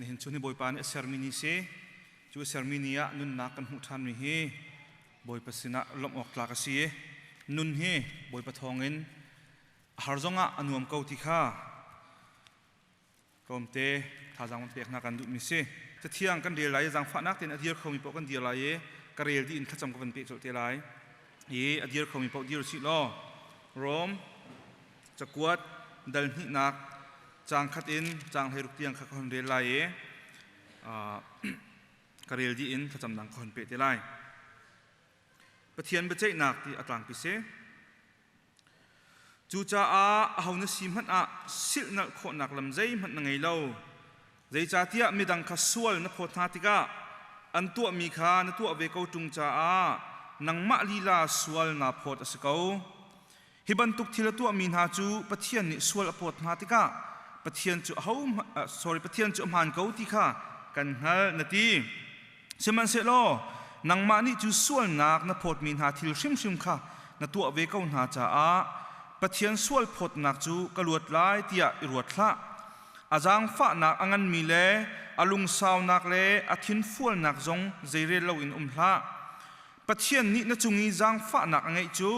Nihin chun hi Bawipa nih a sermi ni si. Cu a sermi ni ah nunnak kan hmuh ṭhanmi hi Bawipa sinah lawmh awk tlak a si i nun hi Bawipa thawngin a har zongah a nuam ko ti kha tlawmte thazaang van pek hna kan duhmi si. Cathiang kan rel lai i zaangfahnak tein a dir khomi paoh kan dir lai i ka rel dih in thlacam ka van peh colh te lai. I a dir khomi paoh dir usih law Rom cakuat dal hnihnak caang khat in caang 16 tiang kha ka hun rel lai i ka rel dih in thlacamnak ka hun peh te lai. Pathian biaceihnak ti a tlangpi si. Cucaah aho na si hmanh ah silhnalh khawhnak lam zeihmanh na ngei lo. Zeicahtiah midang kha sual na phawt hna tikah an tuahmi kha na tuah ve ko ṭung caah nangmah lila sual naa phawt a si ko. Hi bantuk thil a tuahmi hna cu Pathian nih sual a phawt hna tikah Pathian cu aho sorry Pathian cu a hmaan ko ti kha kan hngalh na ti. Sihmanhsehlaw nangmah nih cu sualnak na phawtmi hna thil hrimhrim kha na tuah ve ko hna caah Pathian sual phawtnak cu ka luat lai tiah i ruat hlah. A zaangfahnak a nganmi le a lungsaunak le a thinfualnak zong zeirel loin um hlah. Pathian nih na cung i zaangfahnak a ngeih cu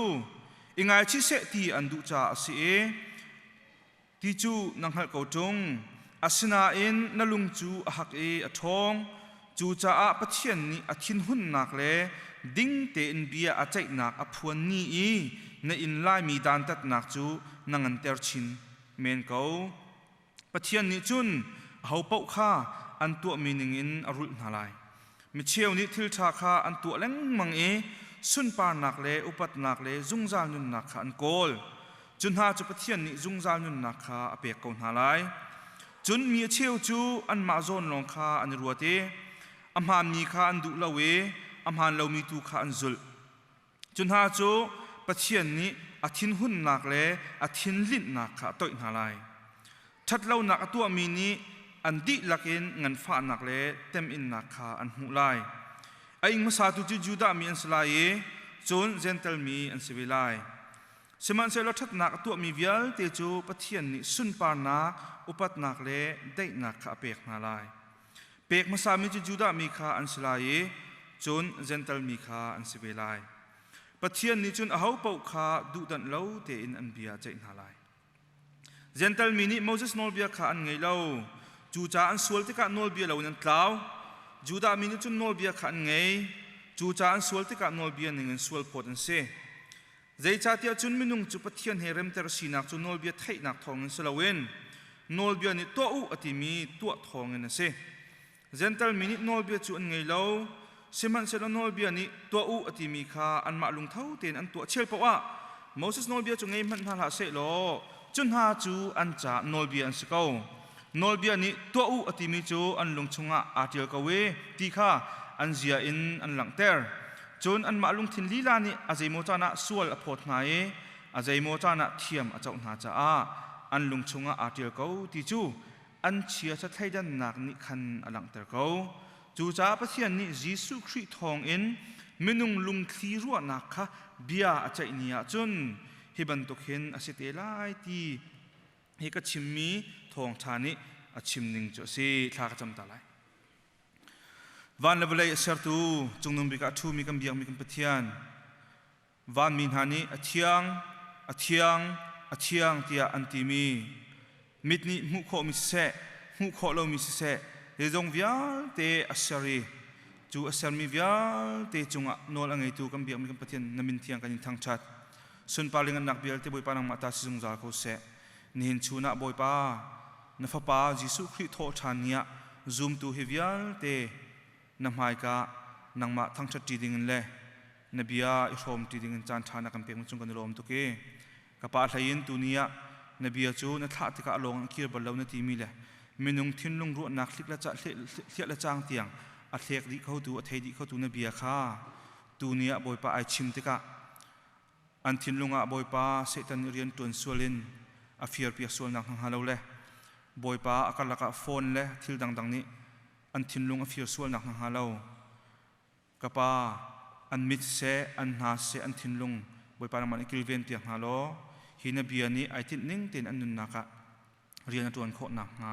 i ngaichih seh ti an duh caah a si i ti cu na hngalh ko ṭung. Asinain na lung cu a hak i a ṭhawng. Cucaah Pathian nih a thinhunnak le ding tein bia a ceihnak a phuan ni i na in laimi dantatnak cu na nganter chin men ko. Pathian nih cun ahopaoh kha an tuahmi ningin a rulh hna lai. Micheu nih thil ṭha kha an tuah lengmang i sunparnak le upatnak le zungzal nunnak kha an kawl. Cu hna cu Pathian nih zungzal nunnak kha a pek ko hna lai. Cun mi a cheu cu anmah zawn lawng kha an i ruat i a hmaanmi kha an duh lo i a hmaan lomi tu kha an zulh. Cu hna cu Pathian nih a thinhunnak le a thinlinhnak kha a toih hna lai. Ṭhatlonak a tuahmi nih an dihlak in nganfahnak le teminnak kha an hmuh lai. A ing hmasatu cu Judah mi an si lai i cun Jentail mi an si ve lai. Sihmanhsehlaw ṭhatnak a tuahmi vialte cu Pathian nih sunparnak, upatnak le daihnak kha a pek hna lai. Pek hmasami cu Judah mi kha an si lai i cun Jentail mi kha an si ve lai. Pathian nih cun ahopaoh kha duhdanh lo tein an bia a ceih hna lai. Jentail mi nih Moses nawlbia kha an ngei lo. Cucaah an sual tikah nawlbia loin an tlau. Judah mi nih cun nawlbia kha an ngei. Cucaah an sual tikah nawlbia ningin sual phawt an si. Zeicahtiah cun minung cu Pathian he remter sinak cu nawlbia theihnak thawngin si loin nawlbia nih tuah u a timi tuah thawngin a si. Jentail mi nih nawlbia cu an ngei lo, sihmanhsehlaw nawlbia nih tuah u a timi kha anmah lungtho tein an tuah chel paoh ah Moses nawlbia cu ngei hmanh hna hlah sehlaw cu hna cu an caah nawlbia an si ko. Nawlbia nih tuah u a timi cu an lung chungah aa ṭial ko i ti kha an zia in an langhter. Cun anmah lungthin lila nih a zeimaw caan ah sual a phawt hna i a zeimaw caan ah thiam a coh hna caah an lung chungah aa ṭial ko ti cu an chiaṭha thleidannak nih khan a langhter ko. Cucaah Pathian nih Jesuh Khrih thawngin minung lungthli ruahnak kha bia a ceih ni ah cun hi bantuk hin a si te lai ti hi ka chimmi thawngṭha nih a chim ning cu a si. Thla ka cam ta lai. Van le vawlei a sertu cungnung bik ah a ṭhumi kan biakmi kan Pathian, vanmi hna nih a thiang, a thiang, a thiang tiah an timi mit nih hmuh khawhmi siseh, hmuh khawh lomi siseh, zeizong vialte a ser i cu a sermi vialte cungah nawl a ngeitu kan biakmi kan Pathian na min thiang kan in thangṭhat. Sunpar le ngannak vialte Bawipa nangmah ta si zungzal ko seh. Nihin chun ah Bawipa, na Fapa Jesuh Khrih thawh ṭhan ni ah zumtu hi vialte na hmaika nangmah thangṭhat ṭi dingin le na bia i hrawm ṭi dingin caan ṭha na kan pek cung kan i lawm tuk i ka pa hlei in tuni ah na bia cu na thlah tikah a lawng in kir bal lo na timi le minung thinlung ruahnak hlik le hliah le cang tiang a thlek dih khotu a thei dih khotu na bia kha tuni ah Bawipa ai chim tikah An thinlung ah Bawipa Satan nih rian ṭuan sual in a firpiak sualnak hna hnga lo le Bawipa a karlak ah phone le thil dangdang nih an thinlung a fir sualnak hna hnga lo. Ka Pa, an mit seh, an hna seh, an thinlung Bawipa nangmah nih kilven piak hna law hi na bia nih ai tinh ning tein an nunnak ah rian a ṭuan khawh nakhnga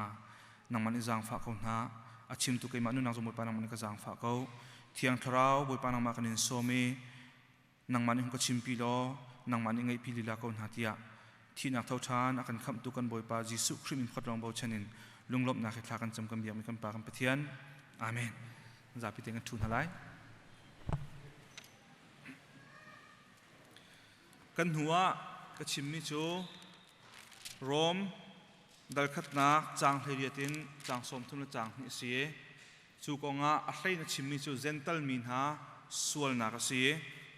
Nangmah nih zaangfah ko hna. A chimtu keimah nunnak zong Bawipa nangmah nih ka zaangfah ko. Thiang Thlarau Bawipa nangmah kan in sawm i nangmah nih hung ka chimpi law nangmah nih ngaihpi lila ko hna tiah thihnak tho ṭhan a kan khamhtu kan Bawipa Jesuh Khrih min pakhat lawng bochan in lunglawmhnak he thla kan cam kan biakmi kan Pa kan Pathian. Amen. Zapi te kan ṭhu hna lai. Kan hnu ah ka chimmi cu Rom dal khatnak caang 18 in caang 30 le caang 2 a si. Cu kongah a hlei na chimmi cu Gental mi hna sualnak a si i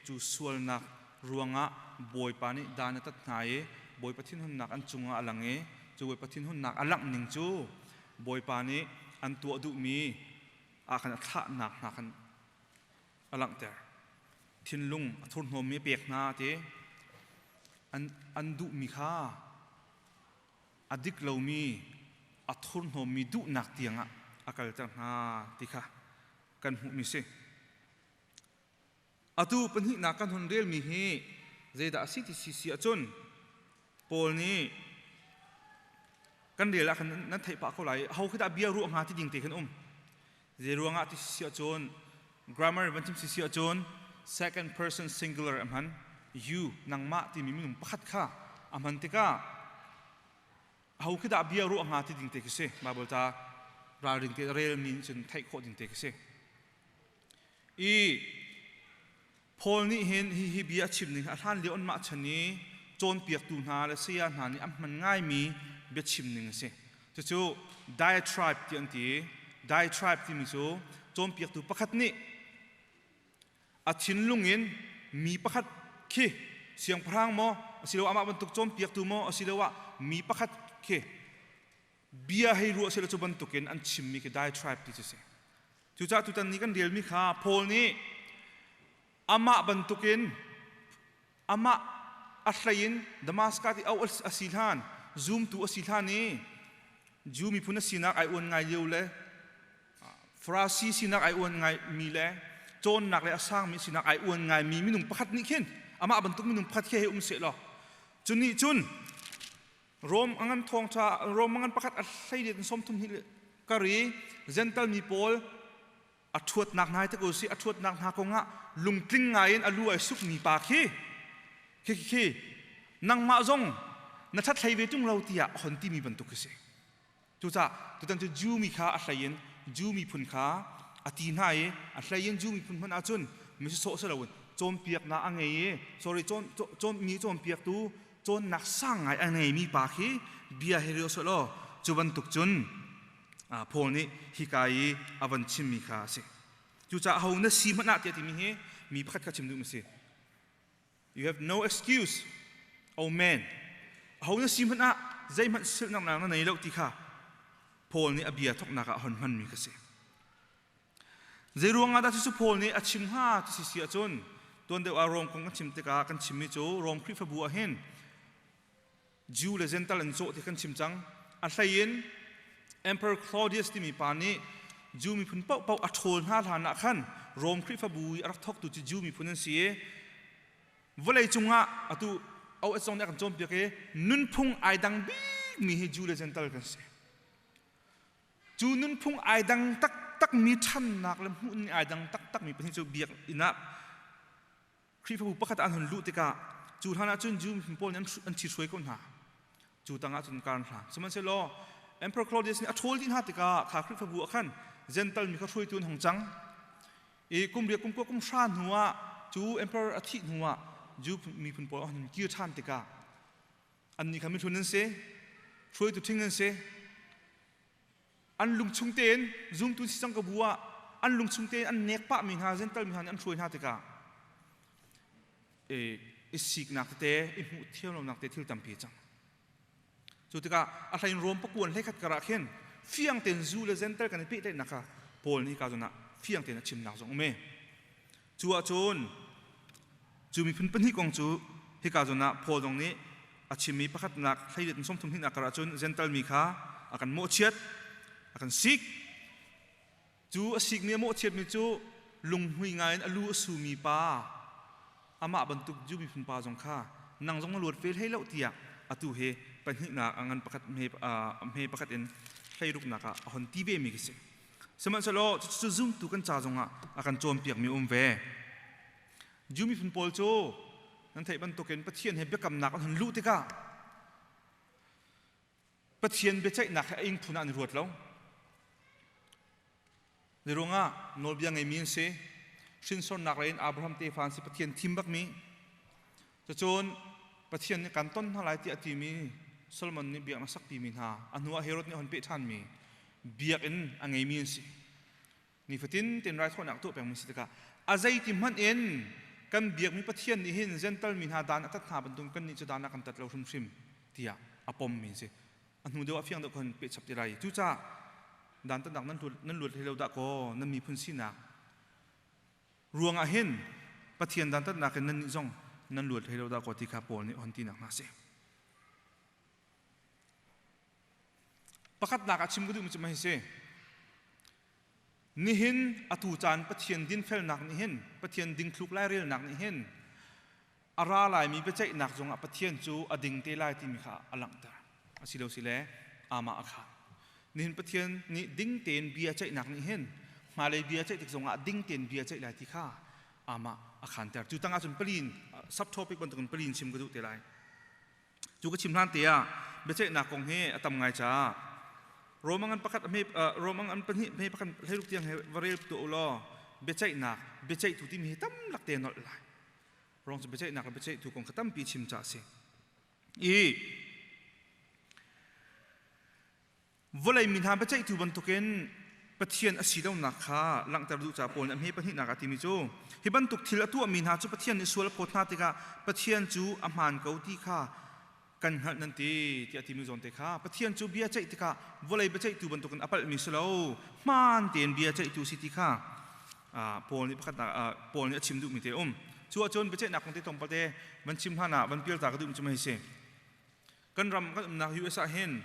cu sualnak ruangah Bawipa nih dan a tat hna i Bawipa thinhunnak an cungah a lang i cu Bawipa thinhunnak a langh ning cu Bawipa nih an tuah duhmi ah khan a thlahnak hna khan a langhter. Thinlung a thurhnawmmi a pek hna ti an duhmi kha a dik lomi a thurhnawmmi duhnak tiangah a kalter hna ti kha kan hmuhmi si. Atu pahnihnak kan hun relmi hi zeidah a si ti si si ahcun Paul nih kan rel ah khan nan theih pah ko lai ho khi dah bia ruah hnga ti ding te khan um zei ruangah ti si ahcun grammar van chim si si ahcun second person singular a hman you nangmah timi minung pakhat kha a hman tikah ho khi dah bia ruah hnga ti ding te khi si Bible ta ralring te rel mi cun theih khawh ding te khi si i Paul nih hin hihi bia a chim ning a hlan lio anmah chan i cawnpiaktu hna le saya hna nih an hman ngaimi biachim ning a si. Cucu diatribe ti an ti. Diatribe timi cu cawnpiaktu pakhat nih a thinlung in mi pakhat khi siangpahrang maw asiloah amah bantuk cawnpiaktu maw asiloah mi pakhat khi bia hei ruah sila cu bantukin an chimmi khi diatribe ti cu si. Cucaah tutan ni kan relmi kha Paul nih amah bantukin amah a hlei in Damascus i auh a si hlan zumtu a si hlan i Jew miphun a sinak ai uan ngai lio le Farasi sinak ai uan ngai mi le cawnnak le a sangmi sinak ai uan ngai mi minung pakhat nih khin amah bantuk minung pakhat khi hei um seh law cu nih cun Rom a ngan thawngṭha Rom a ngan pakhat a hlei in 32 kar i Gental mi pawl a ṭhuatnak hna te ko si a ṭhuatnak hna kongah lungtling ngai in a lu ai sukmi pa khi khi khi nangmah zong na ṭhat hlei ve ṭung lo tiah a hon timi bantuk khi si. Cucaah tutan cu Jew mi kha a hlei in Jew miphun kha a ti hna i a hlei in Jew miphun hmanh ahcun mi sawh si loin cawnpiaknak a ngei i sorry cawn cawn mi cawnpiaktu cawnnak sang ngai a ngeimi pa khi bia he rio seh law cu bantuk cun Paul nih hika i a van chimmi kha a si. Cucaah ho na si hmanh ah tiah timi hi mi pakhat kha chim duhmi a si. You have no excuse, oh man. Aho na si hmanh ah zeihmanh silhnak na nei lo ti kha Paul nih a bia thawknak ah a hon hmanmi ka si. Zei ruangah dah cucu Paul nih a chim hnga ti si si ahcun tuan deuh ah Rom kong kan chim tikah kan chimmi cu Rom Khrihfabu ah hin Jew le Gentile an cawh ti kan chim cang. A hlei in Emperor Claudius timi pa nih Jew miphun paohpaoh a ṭhawl hna hlan ah khan Rom Khrihfabu i a rak thawktu cu Jew miphun an si i vawlei cungah atu OS zong nih a kan cawnpiak i nunphung ai dang bikmi hi Jew le Gentile kan si. Cu nunphung ai dang taktakmi ṭhannak le hmuhning ai dang taktakmi pahnih cu biakinn ah Khrihfabu pakhat ah an hun luh tikah cu hlan ah cun Jew miphun pawl nih an ṭhithruai ko hna. Cu tangah cun kar an hlang. Sihmanhsehlaw Emperor Claudius nih a ṭhawl dih hna tikah kha Khrihfabu ah khan Gental mi kha hruaitu an hung cang. I kum riat kum kua kum hra hnu ah cu emperor a thih hnu ah Jew miphun pawl an hun kir ṭhan tikah annih kha mihlun an si, hruaitu ṭhing an si. An lungchung tein zumtu si cang ka bu ah an lungchung tein an nek pahmi hna Gental mi hna nih an hruai hna tikah i siknak tete i hmuh thiam lonak te thil tampi cang. Cu tikah a hlein Rom pakuan hleikhat karah khin fiang tein Jew le Gental kan i pehtlaihnak kha Paul nih hika zawn ah fiang tein a chimnak zong um e. Cu ahcun cu miphun pahnih kong cu hika zawn ah Paul zong nih a chimmi pakhatnak hleiriat in 30 hnihnak karah cun Gental mi kha a kan mawhchiat, a kan sik. Cu a sikmi a mawhchiatmi cu lunghmui ngai in a lu a sumi pa amah bantuk Jew miphun pa zong kha nang zong na luat ve hlei lo tiah atu hi pahnihnak a ngan pakhat hme pakhat in hleiruknak ah a hon ti ve mi khi si. Sihmanhsehlaw cucu zumtu kan ca zongah a kan cawnpiakmi um ve. Jew miphun pawl cu nan theih bantukin Pathian he biakamnak an hun luh tikah Pathian biaceihnak he a ing phun ah an i ruat lo. Zeiruangah nawlbia ngeimi an si. Hrinsornak lei in Abraham tefa an si Pathian thim bakmi. Cucun Pathian nih kan ton hna lai tiah a timi Solomon nih biaknak sakpimi hna a hnuah Herod nih a hun peh ṭhanmi biakinn a ngeimi an si. Nifatin tein raithawinak tuah pengmi si tikah a zeiti hmanh in kan biakmi Pathian nih hin Gentle mi hna dan a tat hna bantuk kan nih cu dan a kan tat lo hrimhrim tiah a pommi an si. A hnu deuh ah fiang deuh khan peh chap ti lai. Cucaah dantatnak nan luat hlei lo dah kaw nan miphun sinak ruangah hin Pathian dantatnak in nannih zong nan luat hlei lo dah kaw ti kha Paul nih hon tinak hna si. Pakhatnak ah chim ka duhmi cu mah hi si. Nihin atu caan Pathian dinfelnak nih hin Pathian dingthluk lairelnak nih hin a ra laimi biaceihnak zongah Pathian cu a ding te lai timi kha a langhter. Asilo sile amah a khaan. Nihin Pathian nih ding tein bia ceihnak nih hin hmailei bia ceih tik zongah ding tein bia ceih lai ti kha amah a khaanter. Cu tangah cun palin subtopic bantukin palin chim ka duh te lai. Cu ka chim hlan te ah biaceihnak kong hi a tam ngai caah Roman an pakhat hme Roman an pahnih hme pakhat hleiruk tiang he va rel tuah u law biaceihnak biaceihtu timi hi tam lak te nolh lai. Rong cu biaceihnak le biaceihtu kong kha tampi chim ca a si. I vawlei mi hna biaceihtu bantukin Pathian a si lonak kha langhter duh caah Paul nih a hme pahnihnak a timi cu hi bantuk thil a tuahmi hna cu Pathian nih sual a phawt hna tikah Pathian cu a hmaan ko ti kha kan hngalh nan ti tiah a timi zawn te kha Pathian cu bia ceih tikah vawlei biaceihtu bantukin a palhmi si lo hmaan tein bia ceihtu si ti kha Paul nih pakhatnak Paul nih a chim duhmi te um. Cu ahcun biaceihnak kong te tlawmpal te van chim hlan ah van pialta ka duhmi cu mei si. Kan ram kan umnak US ah hin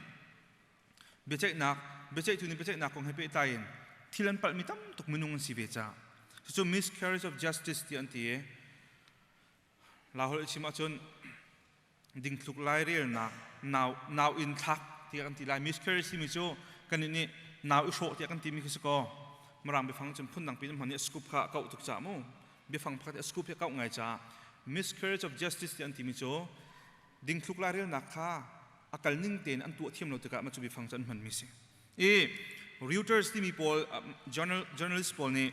biaceihnak biaceihtu nih biaceihnak kong he pehtlai in thil an palhmi tam tuk minung an si ve caah cucu miscarriage of justice ti an ti i Lahol i chim ahcun dingthluk lairelnak nau nau in thlak tiah kan ti lai miscarriage timi cu kan nih nau i hrawh tiah kan timi khi si kaw mirang biafang cun phundang pin hman i scoop kha a kauh tuk caah mu biafang pakhat i scoop hi a kauh ngai caah miscarriage of justice tiah an timi cu dingthluk lairelnak kha a kal ning tein an tuah thiam lo tikah mah cu biafang cu an hmanmi si i Reuters timi pawl journalist pawl nih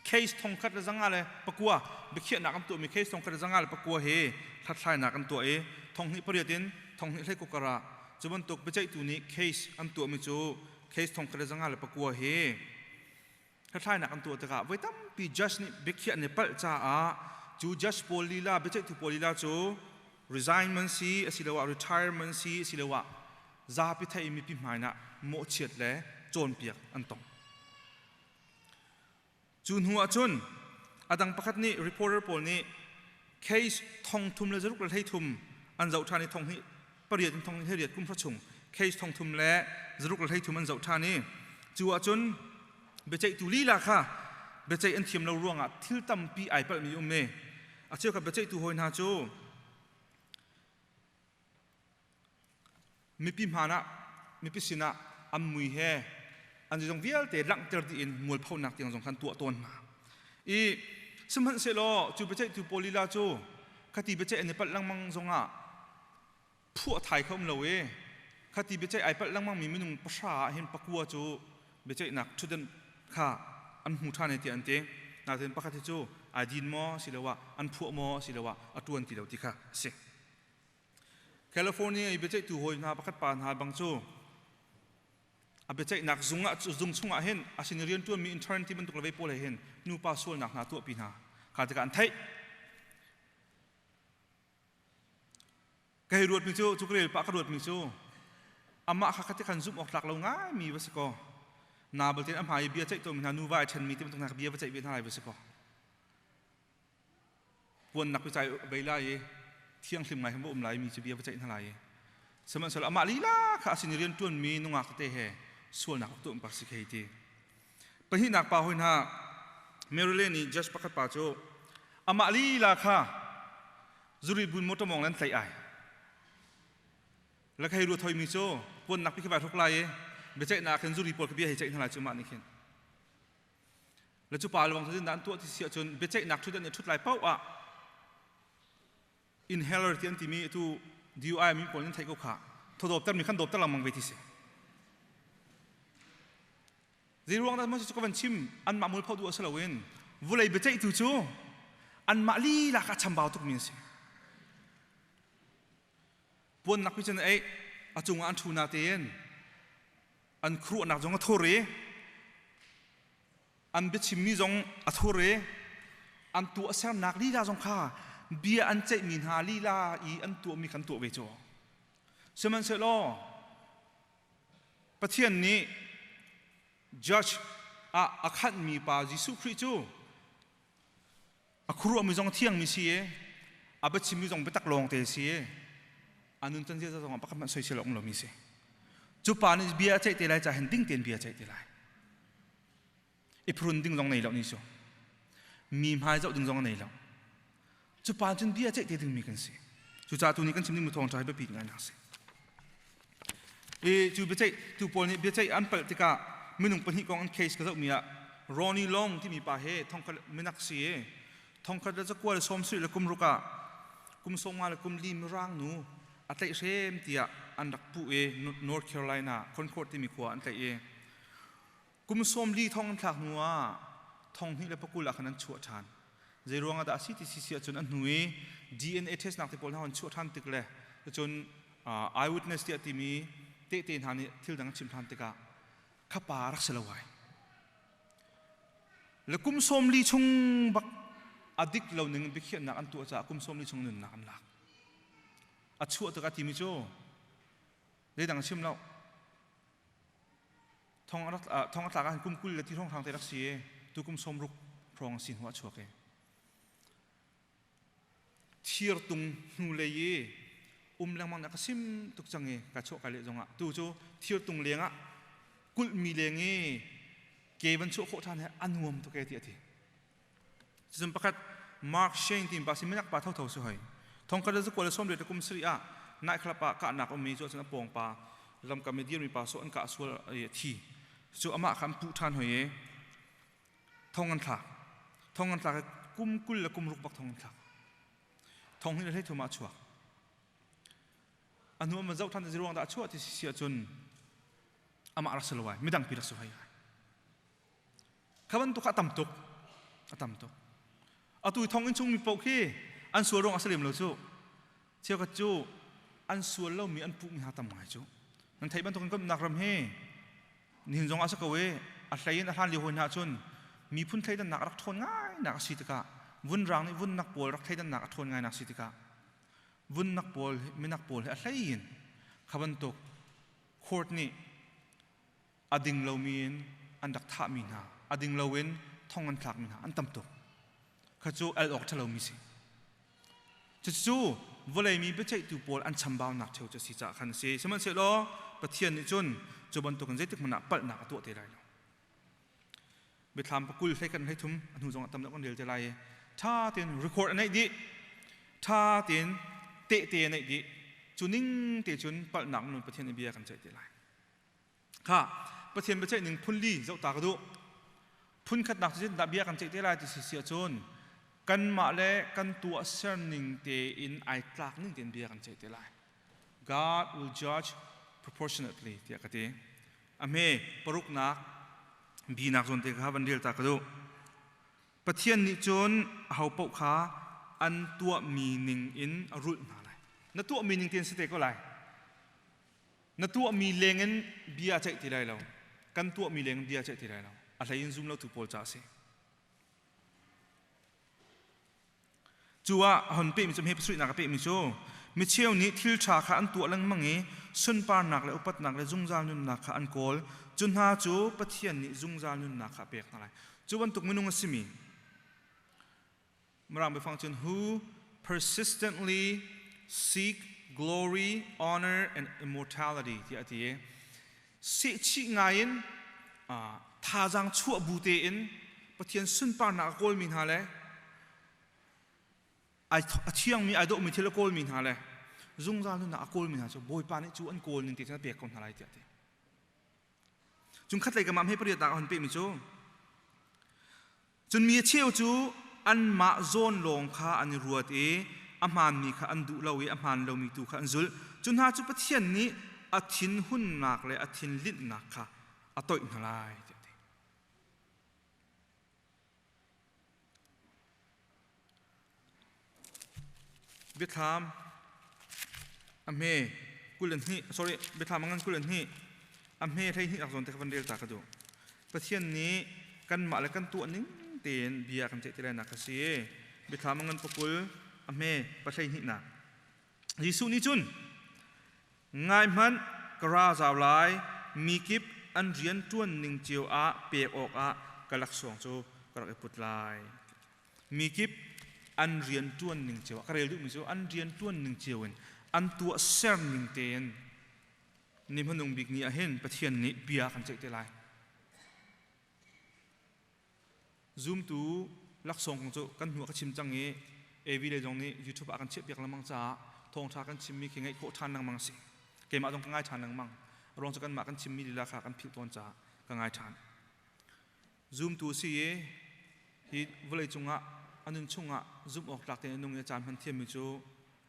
case thongkhat le zanga le pakua biakhiahnak an tuahmi case thongkhat le zanga le pakua hi hlathlainak an tuah i thonghnih pariat in thonghnih hlei kukar ah cu bantuk biaceihtu nih case an tuahmi cu case thongkhat le zanga le pakua hi hlathlainak an tuah tikah voi tampi judge nih biakhiah nih palh caah cu judge pawl lila biaceihtu pawl lila cu resign man si asiloah retirement si asiloah zapi thei mipi hmai ah mawhchiat le cawnpiak an tong. Cu hnu ah cun a dang pakhat nih reporter pawl nih case thong thum le zaruk le hleithum an zoh ṭhan i thong hnih pariat in thong hleiriat kum hra chung case thong thum le zaruk le hleithum an zoh ṭhan i cu ah cun biaceihtu lila kha biaceih an thiam lo ruangah thil tampi ai palhmi um i a cheukhat biaceihtu hawi hna cu mipi hmaan ah mipi sinah an mui he an zeizong vialte langhter dih in mualphonak tiang zong khan tuah tawn hna i sihmanhsehlaw cu biaceihtu pawl lila cu khati biaceih an i palh lengmang zongah phuah thai kha um lo i khati biaceih ai palh lengmang mi minung pahra ah hin pakua cu biaceihnak ṭhutdan kha an hmu ṭhan e tiah an ti nain pakhat hi cu ai din maw asiloah an phuah maw asiloah a ṭuan ti lo ti kha a si. California i biaceihtu hawi hna pakhat pa hna bang cu a biaceihnak zung ah zung chungah hin a sin i rianṭuanmi intern ti bantuk le vei pawl he hin nupa sualnak hna tuahpi hna kha tikah an theih. Ka hei ruatmi cu cu ka rel pah ka ruatmi cu amah kha khati khan zumh awk tlak lo ngaimi va si kaw na balte a hmai i bia ceih tawnmi hna nuva ai ṭhenmi ti bantuk hna bia va ceih ve hna lai va si kaw puannak picai bei lai i thianghlim ngai va um lai mi cu bia va ceih hna lai i sihmanhsehlaw amah lila kha a sin i rianṭuanmi nungak tete he sualnak rak tuah pak si khei ti pahnihnak pa hoi hna Maryland i judge pakhat pa cu amah lila kha zuri bun motor mong lan tlaih ai la khei ruat hoi mi cu puannak pi khi vai hruk lai i Biaceihnak khin zuri pawl kha bia hei ceih hna lai cu mah nih khin. Le cu pa lawng cu an tuah ti si ahcun biaceihnak ṭhut an i ṭhut lai paoh ah inhaler ti an timi atu DUI mi pawl nan theih ko kha thawdawpter mi khan dawpter lengmang ve ti si. Zei ruang dah maw cu ka van chim anmah mualpho duh a si loin vulei biaceihtu cu anmah lila kha a chambau tukmi an si. Puannak pi cun ei a cungah an ṭhu na tein an khuaruahnak zong a thur i an biachimmi zong a thur i an tuahsernak lila zong kha bia an ceihmi hna lila i an tuahmi khan tuah ve cu. Sihmanhsehlaw Pathian nih judge ah a khanhmi pa Jesuh Khrih cu a khuaruahmi zong thiangmi si i a biachimmi zong biatak lawngte si i a nuncan ziaza zong ah pakhat hmanh soisel a um lomi si. Cu pa nih bia a ceih te lai caah hin ding tein bia a ceih te lai. I phrun ding zong nei lo ni cu. Mi hmai zoh ding zong a nei lo. Cu pa cun bia ceih te dingmi kan si. Cucaah tu ni kan chim dingmi thawngṭha hi biapi ngai nak si. I cu biaceih tu pawl nih biaceih an palh tikah minung pahnih kong an case ka zohmi ah Ronnie Long timi pa he thongkhat minak si i thongkhat le zakua le sawm sarih le kum ruk ah kum sawmnga le kum li mirang nu a tlaihhrem tiah an rak puh i North Carolina Concord timi khua an tlaih i Kum 40 thong an thlak hnu ah thong hnih le pakul ah khan an chuah ṭhan. Zei ruang ah dah a si ti si ahcun a hnu i DNA test nak te pawl hna an chuah ṭhan tik le cun eyewitness tiah timi tehte hna nih thil dang an chim ṭhan tikah kha pa rak si lo ai. Le kum 40 chung bak a dik lo ning biakhiahnak an tuah caah kum 40 chung nunnak an lak. A chuah tikah timi cu zeidang a chim lo. Thong a thong a tlak ahhin kum 20 le ti hrawnghrang te rak si i tu kum 60 hrawng a si hnu ah chuak i thir tung hnulei i um lengmang na ka sim tuk cang i ka chuah kai leh zongah tu cu thir tung leng ah kulhmi leng i ke van chuah khawh ṭhan he a nuam tuk e ti a ti. Cun pakhat Mark Shane ti pa si minak pa thotho si hoi. Thongkhat le zakua le sawmriat le kum sarih ah nightclub ah kahnak ummi cu cun a pawng pa lamkam i dirmi pa so an kah sual i a thi. Cu amah kha an puh ṭhan hoi i thong an thlak. Thong an thlak i kum 20 le kum ruk bak thong an thlak. Thong hnih le hleithum ah a chuak. A hnu an van zoh ṭhan ti ruang dah a chuah ti si ahcun amah rak si lo ai midang pi rak si hoi ai. Kha bantuk kha a tam tuk. A tam tuk. Atu i thonginn chungmi paoh khi an sual ruang a si lem lo cu. Cheukhat cu an sual lomi an puhmi hna tam ngai cu. Nan theih bantukin kan umnak ram hi nihin zong ah si ko i a hlei in a hlan lio hawi hna cun miphun thleidannak a rak ṭhawn ngai nak a si tikah vunrang nih vunnak pawl rak thleidannak a ṭhawn ngai nak si tikah vunnak pawl minak pawl hi a hlei in kha bantuk court nih a ding lomi in an rak thahmi hna a ding loin thong an thlakmi hna an tam tuk kha cu el awk ṭhalomi si cucu vawlei mi biaceihtu pawl an chambaunak ṭheo cu a si caah khan a si sihmanhsehlaw Pathian nih cun cu bantukin zeitik hmanh ah palhnak a tuah te lai lo Biathlam pakul hlei kan hlei thum a hnu zong ah tam deuh kan rel te lai i ṭha tein record a neih dih ṭha tein tehte a neih dih cu ning te cun palhnak nun Pathian nih bia kan ceih te lai Kha Pathian biaceih ning phun li zoh ta ka duh. Phun khatnak cu zeitindah bia kan ceih te lai ti si si ahcun kanmah le kan tuahser ning tein ai tlak ning tein bia kan ceih te lai. God will judge proportionately tiah ka ti. A hme paruknak binak zawn te kha van rel ta ka duh. Pathian nih cun aho paoh kha an tuahmi ning in a rulh hna lai. Na tuahmi ning tein si te ko lai. Na tuahmi lengin bia ceih ti lai lo. Kan tuahmi lengin bia ceih ti lai lo. A hlei in zum lotu pawl ca a si. Cu ah hon pehmi cu hme pasarihnak a pehmi cu micheu nih thil ṭha kha an tuah lengmang i sunparnak le upatnak le zungzal nunnak kha an kawl. Cu hna cu Pathian nih zungzal nunnak kha a pek hna lai. Cu bantuk minung a simi Mirang biafang cun who persistently seek glory, honor and immortality tiah a ti i sehchih ngai in thazaang chuah bu tein Pathian sunparnak a kawlmi hna le a thiangmi ai dawhmi thil a kawlmi hna le zungzal nunnak a kawlmi hna cu Bawipa nih cu an kawl ning te cun a pek ko hna lai tiah a ti. Cung khat lei kam ah hme pariat nak a hon pehmi cu Cun mi a cheu cu anmah zawn lawng kha an i ruat i a hmaanmi kha an duh lo i a hmaan lomi tu kha an zulh. Cu hna cu Pathian nih a thinhunnak le a thinlinhnak kha a toih hna lai tiah a ti. Biathlam a hme 22 sorry biathlam a ngan 22 a hme 12 nak zawn te kha van rel ta ka duh. Pathian nih kanmah le kan tuah ning tein bia kan ceih ti lai nak a si. Biathlam a ngan pakul a hme pahleihnih nak. Jesuh nih cun ngai hmanh ka ra zau lai mi kip an rian ṭuan ning cio ah pek awkah ka laksawng cu ka rak i put lai. Mi kip an rian ṭuan ning cio ah ka rel duhmi cu an rian ṭuan ning cio in an tuah ser ning tein ni hmanung bik ni ah hin Pathian nih bia kan ceih te lai. Zumtu laksawng kong cu kan hnu ah ka chim cang i AV lei zong nih YouTube ah kan chiahpiak lengmang caah thawngṭha kan chimmi khi ngaih khawh ṭhan lengmang a si. Keimah zong ka ngai ṭhan lengmang. A ruang cu kanmah kan chimmi lila kha kan philh tawn caah ka ngai ṭhan. Zumtu si i hi vawlei cungah a nun chungah zumh awk tlak tein a nung i a caan hman thiammi cu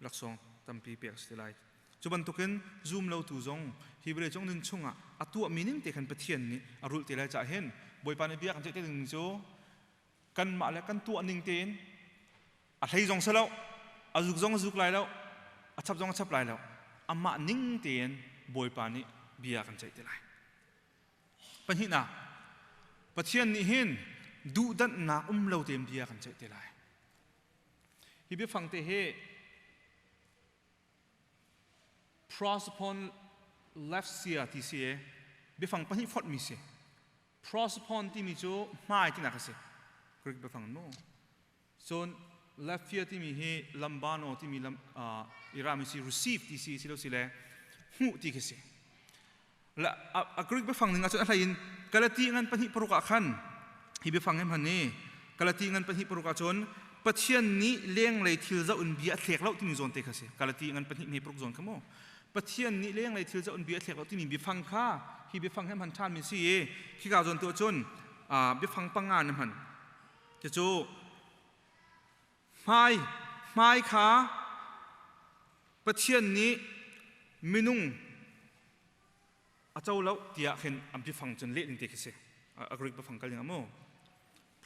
laksawng tampi pek a si te lai. Cu bantukin zum lotu zong hi vawlei cung nun chungah a tuahmi ning te khan Pathian nih a rulh te lai caah hin Bawipa nih bia kan ceih te ding cu kanmah le kan tuah ning tein a hlei zong si lo a zuk zong a zuk lai lo a chap zong a chap lai lo amah ning tein Bawipa nih bia kan ceih te lai. Pahnihnak, Pathian nih hin duhdanhnak um lo tein bia kan ceih te lai. Hi biafang te hi prosopon lefsia ti si i biafang pahnih fonhmi si. Prosopon timi cu hmai tinak a si. Greek biafang mu. Cun lefia timi hi lambano timi lam irami si receive ti si si lo si le hmuh ti khi si. A Greek biafang ning ahcun a hlei in Galati ngan pahnih paruk ah khan hi biafang hi hman i Galati ngan pahnih paruk ahcun Pathian nih lenglei thil zoh in bia a thlek lo timi zawn te kha si. Galati ngan pahnih hme paruk zawn kha mu. Pathian nih lenglei thil zoh in bia a thlek lo timi biafang kha hi biafang hi hman ṭhanmi si i khika zawn tu ahcun biafang panga na hman. Cucu hmai hmai kha Pathian nih minung a co lo tiah khin an biafang cun leh ding te khi si. A Greek biafang kal ding ah mu.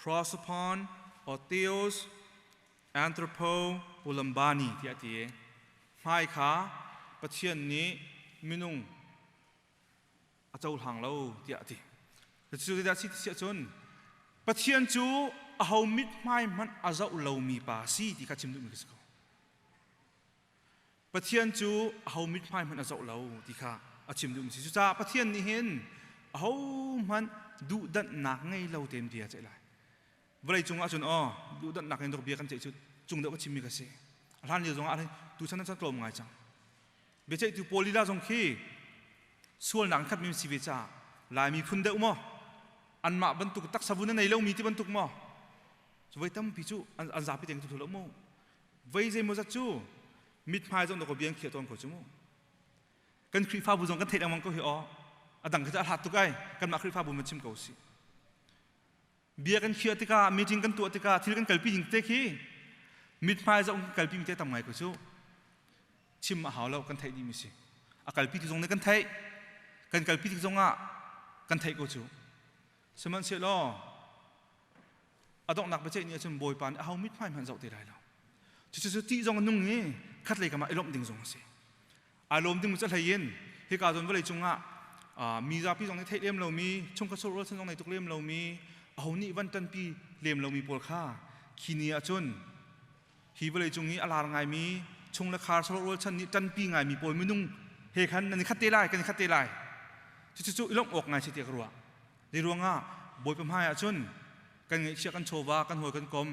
Prosopon or theos anthropo ulambani tiah ti. Hmai kha Pathian nih minung a cohlang lo tiah a ti. Cucu zeidah a si ti si ahcun Pathian cu aho mithmai hmanh a zoh lomi pa a si ti kha chim duhmi ka si ko. Pathian cu aho mithmai hmanh a zoh lo ti kha a chim duhmi si. Cucaah Pathian nih hin aho hmanh duhdanhnak ngei lo tein bia a ceih lai. Vawlei cung ahcun aw duhdanhnak in bia kan ceih cu cung deuh ka chimmi ka si. A hlan lio zongah tuchan ah tlawm ngai cang. Biaceihtu pawl lila zong khi sualnak in khatmi si ve caah Laimi phun deuh maw anmah bantuk taksa vun a nei lomi ti bantuk maw voi tampi cu an zapi tein ka lo mu voi zeimawzat cu mithmai zong dawkaw bia an khiah tawn ko cu mu kan Khrihfabu zong kan theih lengmang ko hi aw a dang khi cu a hlat tuk ai kanmah Khrihfabu man chim ko si Bia kan khiah tikah, meeting kan tuah tikah, thil kan kalpi ding te khi mithmai zoh kan kalpi mi te tam ngai ko cu. Chim a hau lo, kan theih dih mi si. A kalpi ti zong nih kan theih. Kan kalpi tik zong ah kan theih ko cu. Sihmanhsehlaw a donghnak biaceih ni ahcun Bawipa nih aho mithmai hmanh zoh te lai lo. Cucu tih zong a nung i khatlei kam ah i lawmh ding zong a si. Ai lawm ding cu hlei in hika zawn vawlei cungah mi zapi zong nih theih lem lomi chungkhat rualchan zong nei tuk lem lomi aho nih van ṭanpi lem lomi pawl kha khi ni ahcun hi vawlei cung i a lar ngaimi chung le khar sarawh rualchan nih ṭanpi ngaimi pawl minung he khan nan i khat te lai kan i khat te lai cucu cu i lawmh awk ngai si tiah ka ruah zei ruangah bawipa hmai ahcun kan ngeihchiah kan chawva kan hawi kan kom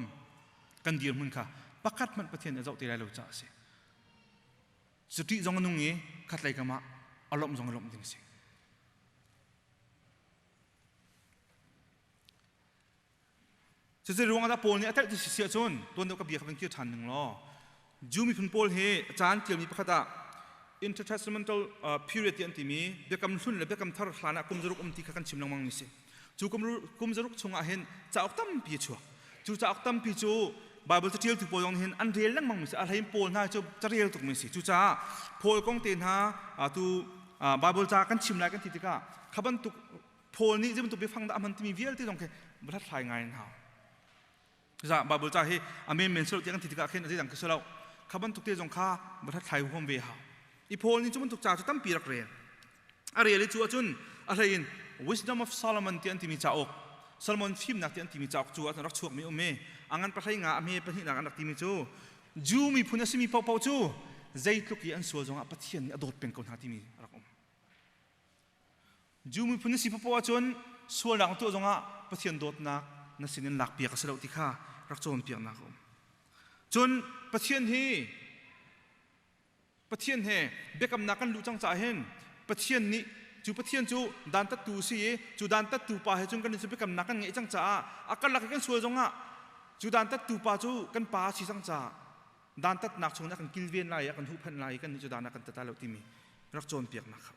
kan dirhmun kha pakhat hmanh Pathian nih a zoh te lai lo caah a si Cu ṭih zong a nung i khatlei kam ah a lawmh zong a lawmh ding a si. Cucu ruang ah Paul nih a telh ti si ahcun tuan deuh ka bia kha van kir ṭhan ning law Jew miphun pawl hi caan ṭialmi pakhat ah intertestamental period ti an timi biakam hlun le biakam thar hlan ah kum zaruk um ti kha kan chim lengmang mi si. Cu kum zaruk chungah hin cauk tampi a chuak. Cu cauk tampi cu Bible caṭialtu pawl zong hin an rel lengmang mi si. A hlein Paul hna cu carel tuk mi si. Cucaah Paul kong te hna tu Bible ca kan chim lai kan ti tikah kha bantuk Paul nih zei bantuk biafang dah a hman timi vialte zong khi hlathlai ngai an hau. Za Bible ca hi a men men silo tiah kan ti tikah khin zeidang khi silo. Kha bantuk te zong kha va hlathlai huam ve hau. I Paul nih cu bantuk ca cu tampi rak rel. A rel i cu ahcun a hlei in Wisdom of Solomon ti an timi cauk Solomon fimnak ti an timi cauk cu ahcun rak chuakmi um i a ngan pahlei nga a hme pahnihnak an rak timi cu Jew miphun a simi paohpaoh cu zeitluk i an sual zongah Pathian nih a dawt peng ko hna timi a rak um. Jew miphun na si paoh ahcun sualnak na tuah zongah Pathian dawtnak na sinin lakpiak a si lo ti kha rak cawnpiaknak a um. Cun Pathian hi Pathian he biakamnak kan luh cang caah hin Pathian nih cu Pathian cu dantattu si i cu dantattu pa he cun kan cu biakamnak kan ngeih cang caah a karlak i kan sual zongah cu dantattu pa cu kan pa a si cang caah dantatnak chungin a kan kilven lai i a kan huhphenh lai i kan nih cu dan a kan tat lai lo timi rak cawnpiaknak kha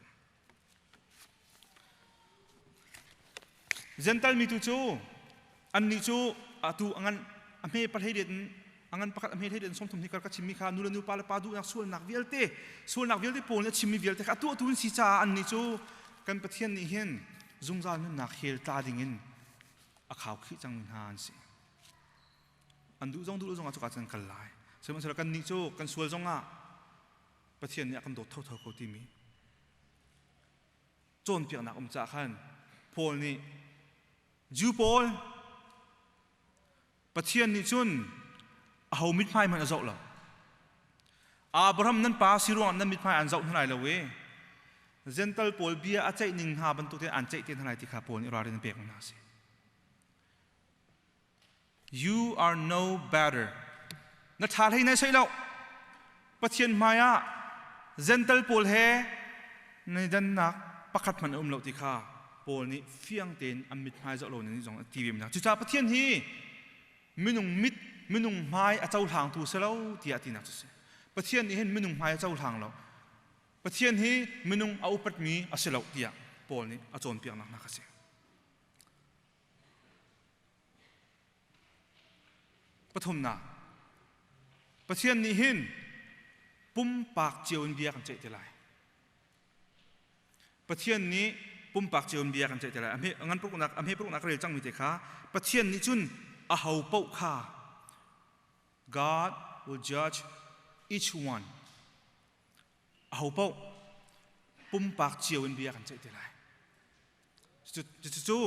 Gentle mi tu cu annih cu atu a ngan a hme pahlei riat in a ngan pakhat a hme hlei riat in 30 hi kar ka chimmi kha nu le nu pa le pa duhnak sualnak vialte sualnak vialte pawl nih a chimmi vialte kha a tuahtu an si caah annih cu kan Pathian nih hin zungzal nunnak hell tla dingin a khaukhih cangmi hna an si. An duh zong duh lo zongah cuka cun an kal lai. Sihmanhsehlaw kannih cu kan sual zongah Pathian nih a kan dawt thotho ko timi cawnpiaknak um caah khan Paul nih Jew pawl Pathian nih cun aho mithmai hmanh a zoh lo. Abraham nan pa si ruangah nan mithmai an zoh hna lai lo i Gentle pawl bia a ceih ning hna bantuk tein an ceih te hna lai ti kha Paul nih ralrin a pek hna a si. You are no better. Na ṭha hlei nai sei lo. Pathian hmai ah Gentle pawl he na dannak pakhat hmanh a um lo ti kha Paul nih fiang tein an mithmai zoh lo ning zong a ti ve mi hna. Cucaah Pathian hi minung mit minung hmai a cohlangtu si lo tiah tinak cu si. Pathian nih hin minung hmai a cohlang lo. Pathian hi minung a upatmi a si lo tiah Paul nih a cawnpiaknak hna kha si. Pathumnak, Pathian nih hin pumpak cio in bia kan ceih te lai. Pathian nih pumpak cio in bia kan ceih te lai. A ngan paruknak, a hme paruknak ka rel cangmi te kha Pathian nih cun a ho paoh kha God will judge each one. A ho paoh pumpak cio in bia kan ceih te lai. Cucu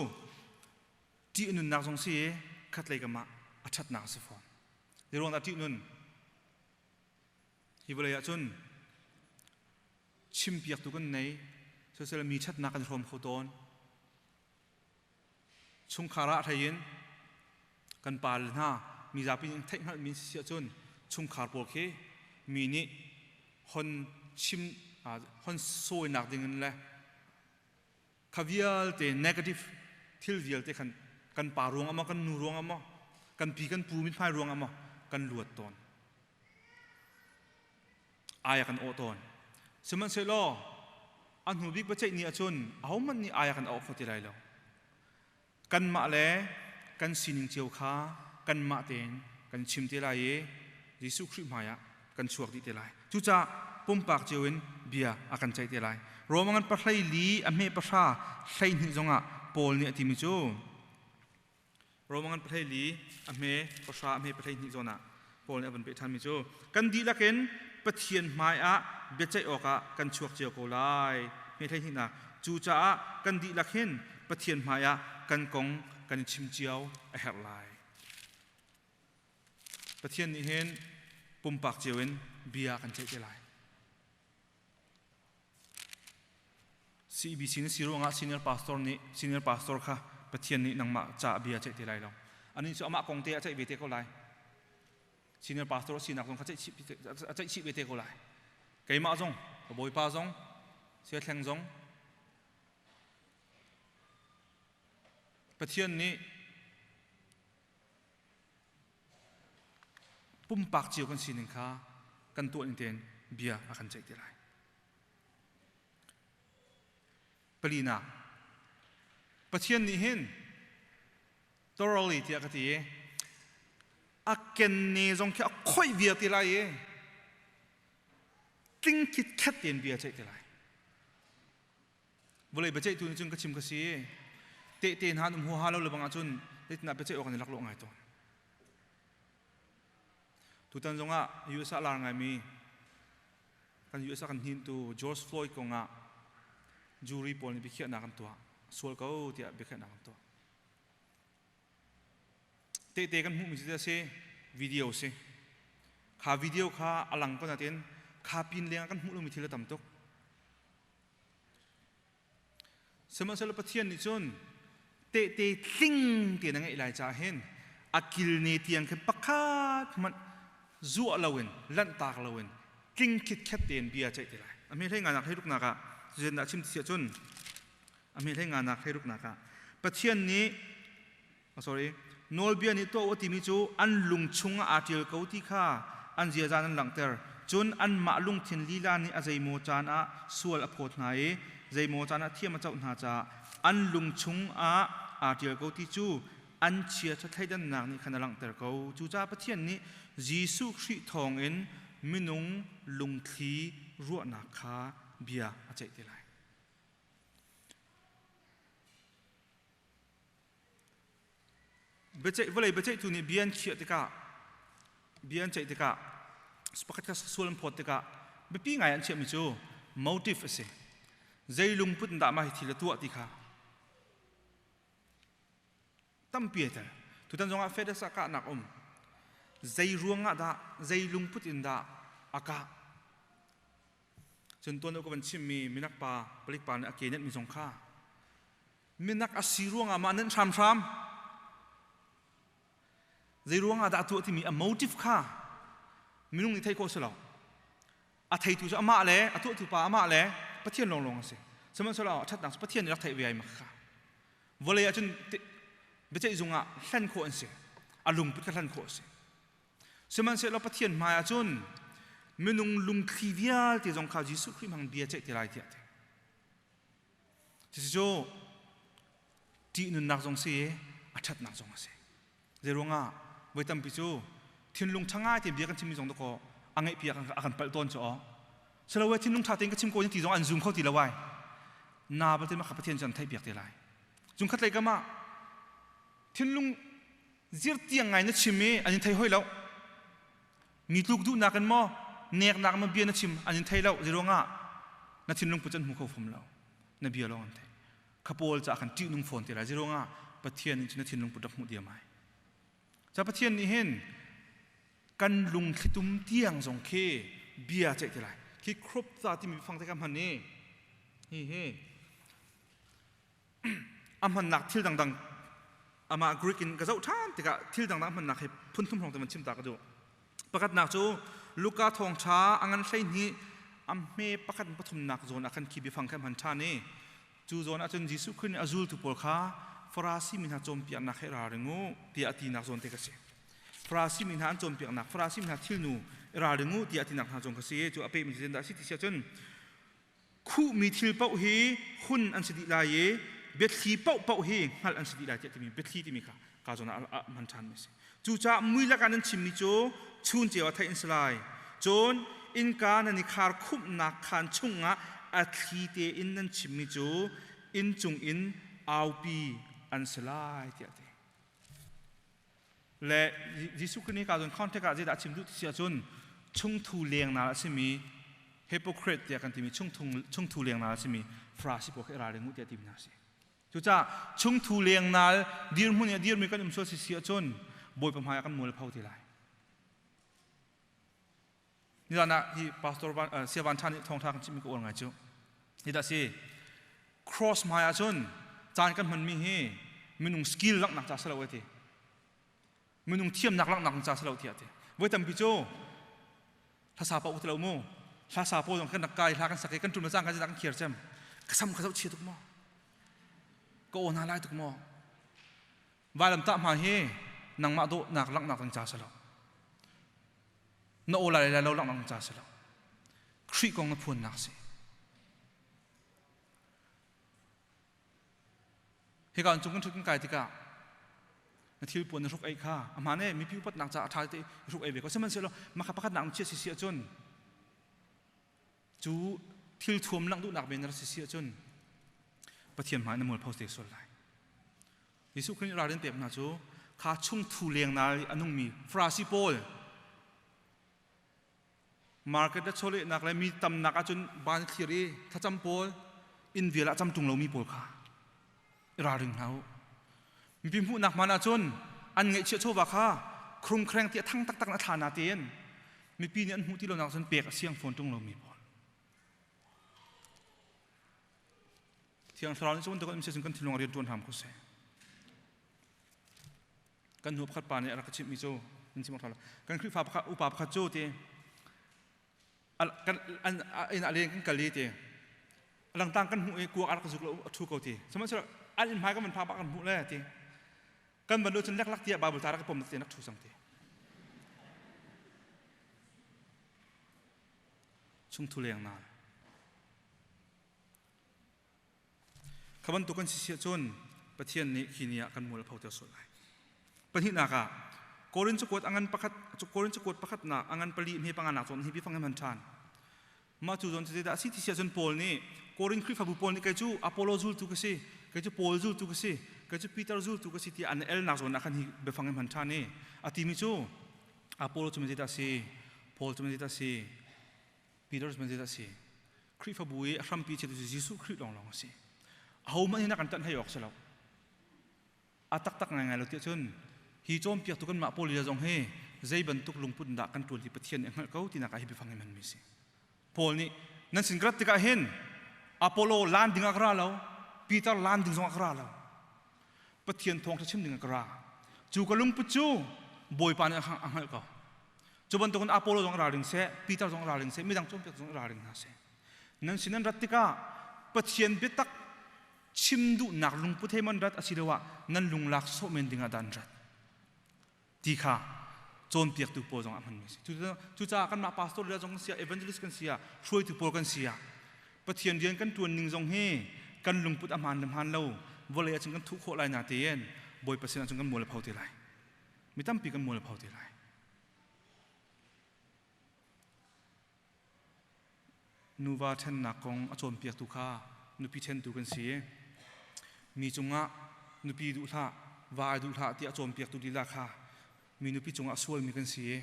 ṭih nunnak zong si i khatlei kam ah a ṭhatnak a si fawn. Zeiruang dah ṭih nun? Hi vawlei ah cun chimpiaktu kan nei, siseh mi ṭhatnak kan hrawm kho tawn. Chungkhar ah hlei in kan pale hna mizapi nih theih hngalhmi si ahcun chungkhar pawl khi mi nih hon chim hon sawinak ding in le kha vialte negative thil vialte khan kan pa ruang ah maw kan nu ruang ah maw kan pi kan pu mithmai ruang ah maw kan luat tawn ai a kan awh tawn sihmanhsehlaw a hnu bik biaceih ni ahcun ahohmanh nih ai a kan awh kho ti lai lo Kanmah le kan sining cio kha kanmah tein kan chim te lai i Jesuh Khrih hmaiah kan chuak dih te lai. Cucaah pumpak cio in bia a kan ceih te lai. Roma ngan pahlei li a hme pahra 12 zongah Paul nih a timi cu Roma ngan pahlei li a hme pahra a hme pahlei hnih zawn ah Paul nih a van peh ṭhanmi cu kan dihlak in Pathian hmaiah biaceih awkah kan chuak cio ko lai. Hme hleihnihnak cucaah kan dihlak hin Pathian hmaiah kan kong kan i chim cio a herh lai. Pathian nih hin pumpak cio in bia kan ceih te lai. CBC na si ruangah senior pastor nih senior pastor kha Pathian nih nangmah ca bia ceih te lai lo. Anih cu amah kong te a ceih ve te ko lai. Senior pastor sinak zong kha a ceih chih ve te ko lai. Keimah zong, ka bawipa zong, siathleng zong Pathian nih pumpak cio kan sining kha kan tuah ning tein bia a kan ceih te lai. Palinak, Pathian nih hin thoroughly tiah ka ti i a kenne zong khi a khoih viar ti lai i tling khitkhet tein bia ceih ti lai. Vawlei biaceihtu nih cun ka chim ka si tehte hna an um huaha lo lebang ahcun zeitindah biaceih awk an i laklawh ngai tawn. Tutan zongah US ah lar ngaimi kan US ah kan hnintu George Floyd kongah jury pawl nih biakhiahnak an tuah. Sual ko tiah biakhiahnak an tuah. Tehte kan hmuhmi cu a si video si. Kha video kha a lang ko natin kha pin leng ah kan hmuh lomi thil a tam tuk. Sihmanhsehlaw Pathian nih cun tehte tling tein a ngeih lai caah hin a kilne tiang khi pakhat hmanh zuah loin lanhtak loin tling khitkhet tein bia ceih ti lai. A hme hlei nganak hlei ruknak ah zeitindah a chim ti ahcun a hme hlei nganak hlei ruknak ah Pathian nih oh, sorry nawlbia nih tuah u a timi cu an lung chungah aa ṭial ko ti kha an ziaza an langhter cun anmah lungthin lila nih a zeimaw caan ah sual a phawt hna i zeimaw caan ah thiam a coh hna caah an lung chungah aa ṭial ko ti cu an chiaṭha thleidannak nih khan a langhter ko. Cucaah Pathian nih Jesuh Khrih thawngin minung lungthli ruahnak kha bia a ceih te lai. Biaceih vawlei biaceihtu nih bia an khiah tikah bia an ceih tikah pakhat kha sual an phawt tikah biapi ngai an chiahmi cu motive a si. Zei lungput in dah mah hi thil a tuah ti kha tampi ai tel. Tutan zongah FedEx ah kahnak um. Zei ruangah dah zei lungput in dah a kah? Cun tuan deuh ka van chimmi minak pa palik pa nih a ke nenhmi zong kha minak a si ruangah mah nenh hramhram zei ruangah dah a tuah timi a motive kha minung nih theih khawh si lo. A theitu cu amah le a tuahtu pa amah le Pathian lawnglawng a si. Sihmanhsehlaw a ṭhatnak cu Pathian nih rak theih ve ai mak kha. Vawlei ah cun biaceih zung ah hlen khawh an si. A lungput kha hlen khawh a si. Sihmanhsehlaw Pathian hmai ah cun minung lungthli vialte zong kha Jesuh Khrih hmang bia ceih te lai tiah a ti. Cucu ṭih nunnak zong si i a ṭhatnak zong a si. Zeiruangah voi tampi cu thinlung ṭha ngai tein bia kan chimmi zong dakaw a ngaihpi a kan palh tawn cu aw. Siloe thinlung ṭha tein ka chim ko ti zong an zum kho ti lo ai. Na balte mah kha Pathian cu an theihpiak te lai. Cung khat lei kam ah thinlung zirtiang ngai na chim i an in thei hoi lo. Mi tluk duhnak in maw neknak ma bia na chim an in thei lo. Zeiruangah na thinlung put an hmu kho fom lo. Na bia lawng an thei. Kha pawl caah khan ṭihnung fawn te lai. Zeiruangah Pathian nih cun na thinlung put rak hmuh diam ai. Ca Pathian nih hin kan lungthlitum tiang zong khi bia ceih te lai. Khi crop ca timi fang te ka hman i hi hi a hmannak thil dangdang amah Greek in ka zoh ṭhan tikah thil dangdang hmannak hi phun thum hrawng te man chim ta ka duh. Pakhatnak cu Luka thawngṭha a ngan 12 a hme pakhat in pathumnak zawn ah khan khi biafang kha hman ṭhan i cu zawn ah cun Jesuh Khrih nih a zultu pawl kha Farasi mi hna cawnpiaknak he ralring u tiah a tinak zawn te ka si. Farasi mi hna an cawnpiaknak, Farasi mi hna thilnu i ralring u tiah a tinak hna zawn ka si. Cu a pehmi cu zeidah a si ti si ahcun khuhmi thil paoh hi hun an si dih lai i biathli paohpaoh hi hngalh an si dih lai tiah timi biathli timi kha ka zawn ah a hman ṭhanmi a si. Cucaah mui lakah nan chimmi cu chun ceu ah theih an si lai. Cun innka nan i khar khumhnak khaan chungah a thli tein nan chimmi cu inn cungin aupi an si lai tiah a ti. Le Jesuh Khrih nih ka zawn contact ah zeidah a chim duh ti si ahcun chungthu lengnak a simi hypocrite tiah kan timi chungthu lengnak a simi Farasi pawl kha i ralring u tiah timi hna a si. Cucaah chungthu lengnal dirhmun i a dirmi kan um sual si si ahcun Bawipa hmai ah kan mual pho ti lai. Nizan ah hi pastor van, Sia Van Tha nih thawngtha kan chimmi ka uar ngai cu. Hi dah si cross hmai ahcun caan kan hmanmi hi minung skill langhnak ca si lo ti. Minung thiamnak langhnak ca si lo tiah ti. Voi tampi cu hlasa pa u ti lo mu. Hlasa pawl zong kan rak kai hla kan sak i kan ṭum le cang kan kan khiar cem. Ka sam ka zoh chia tuk maw? Ka aw hna lai tuk maw? Vailamtah hma hi nangmah dawhnak langhnak ding ca si lo. Na aw lai lai lo langhnak ding ca si lo. Khrih kong na phuannak si. Hika cung kan ṭhut kan kai tikah na thil puan na hruk ei kha a hmaan e mipi upatnak caah a ṭha te hruk ei ve ko sihmanhsehlaw mah kha pakhat nak chia si si ahcun cu thil thuam langh duhnak men na rak si si ahcun Pathian hmai na mualpho te sual lai. Jesuh Khrih nih ralrin pek hna cu kha chungthu lengnal i a nungmi Farasi pawl market le chawlehnak le mi tamnak ahcun ban thlir i thlacam pawl inn vial ah cam ṭung lomi pawl kha i ralring hna u. Mipi hmuhnak hmaan ahcun an ngeihchiah chawva kha khurumkhreng ti a thang taktak in a thla na tein mipi nih an hmuh ti lonak cun pek a siang fawn ṭung lomi pawl. Thiang Thlarau nih cu bantuk an si cun kan thinlung rian ṭuan hram ko seh. Kan hnu pakhat pa nih a rak ka chimhmi cu nan chim awk kan Khrihfa pakhat upa pakhat cu ti kan an inn ah leng kan kal i ti langtang kan hmuh i kuak a rak zuk lo a ṭhu ko ti sihmanhsehlaw an inn hmai kan van phak bak kan hmuh le ti kan van luh cun leklak tiah Bible ta rak ka pom ti rak ṭhu cang ti chungthu leng nal Kha bantuk kan si si ahcun Pathian nih khi ni ah kan mual a photer sual lai. Pahnihnak ah Korin cakuat angan pakhat Korin cakuat pakhatnak angan pali hme panga nak zawn hi biafang he hman ṭhan. Mah cu zawn cu zeidah a si ti si ahcun Paul nih Korin Khrihfabu pawl nih kei cu Apollo zultu ka si, kei cu Paul zultu ka si, kei cu Peter zultu ka si tiah an elnak zawn ah khan hi biafang he hman ṭhan i a timi cu Apollo cu zeidah a si, Paul cu zeidah a si, Peter cu zeidah a si? Khrihfabu i a hrampi chiatu cu Jesuh Khrih lawnglawng a si. Ahohmanh hin a kan ṭanh hlei awk si lo. A taktak ngaingai lo tiah cun hi cawnpiaktu kanmah pawl lila zong hi zei bantuk lungput in dah kan ṭuan ti Pathian nih a hngalh ko tinak ah hi biafang hi hmanmi a si. Paul nih nan sin ka rat tikah hin Apollo lan ding ah ka ra lo, Peter lan ding zong ah ka ra lo. Pathian thawngṭha chim ding ah ka ra. Cu ka lungput cu Bawipa nih a hngalh ko. Cu bantukin Apollo zong ralring seh, Peter zong ralring seh, midang cawnpiak zong ralring hna seh. Nan sin an rat tikah Pathian biatak chim duhnak lungput he man rat asiloah nan lunglak sawh men dingah dah an rat ti kha cawnpiaktu pawl zong ah hmanmi a si. Cucaah kanmah pastor le zong kan si ah, evangelist kan si ah, hruaitu pawl kan si ah, Pathian rian kan ṭuan ning zong hi kan lungput a hmaan le hmaan lo vawlei ahcun kan thuh khawh lai na tein Bawipa sin ahcun kan mual a pho te lai. Mi tampi kan mual a pho te lai. Nuva ṭhennak kong a cawnpiaktu kha nupi ṭhentu kan si. Mi cungah nupi duh hlah, va ai duh hlah tiah a cawnpiaktu lila kha mi nupi cungah a sualmi kan si.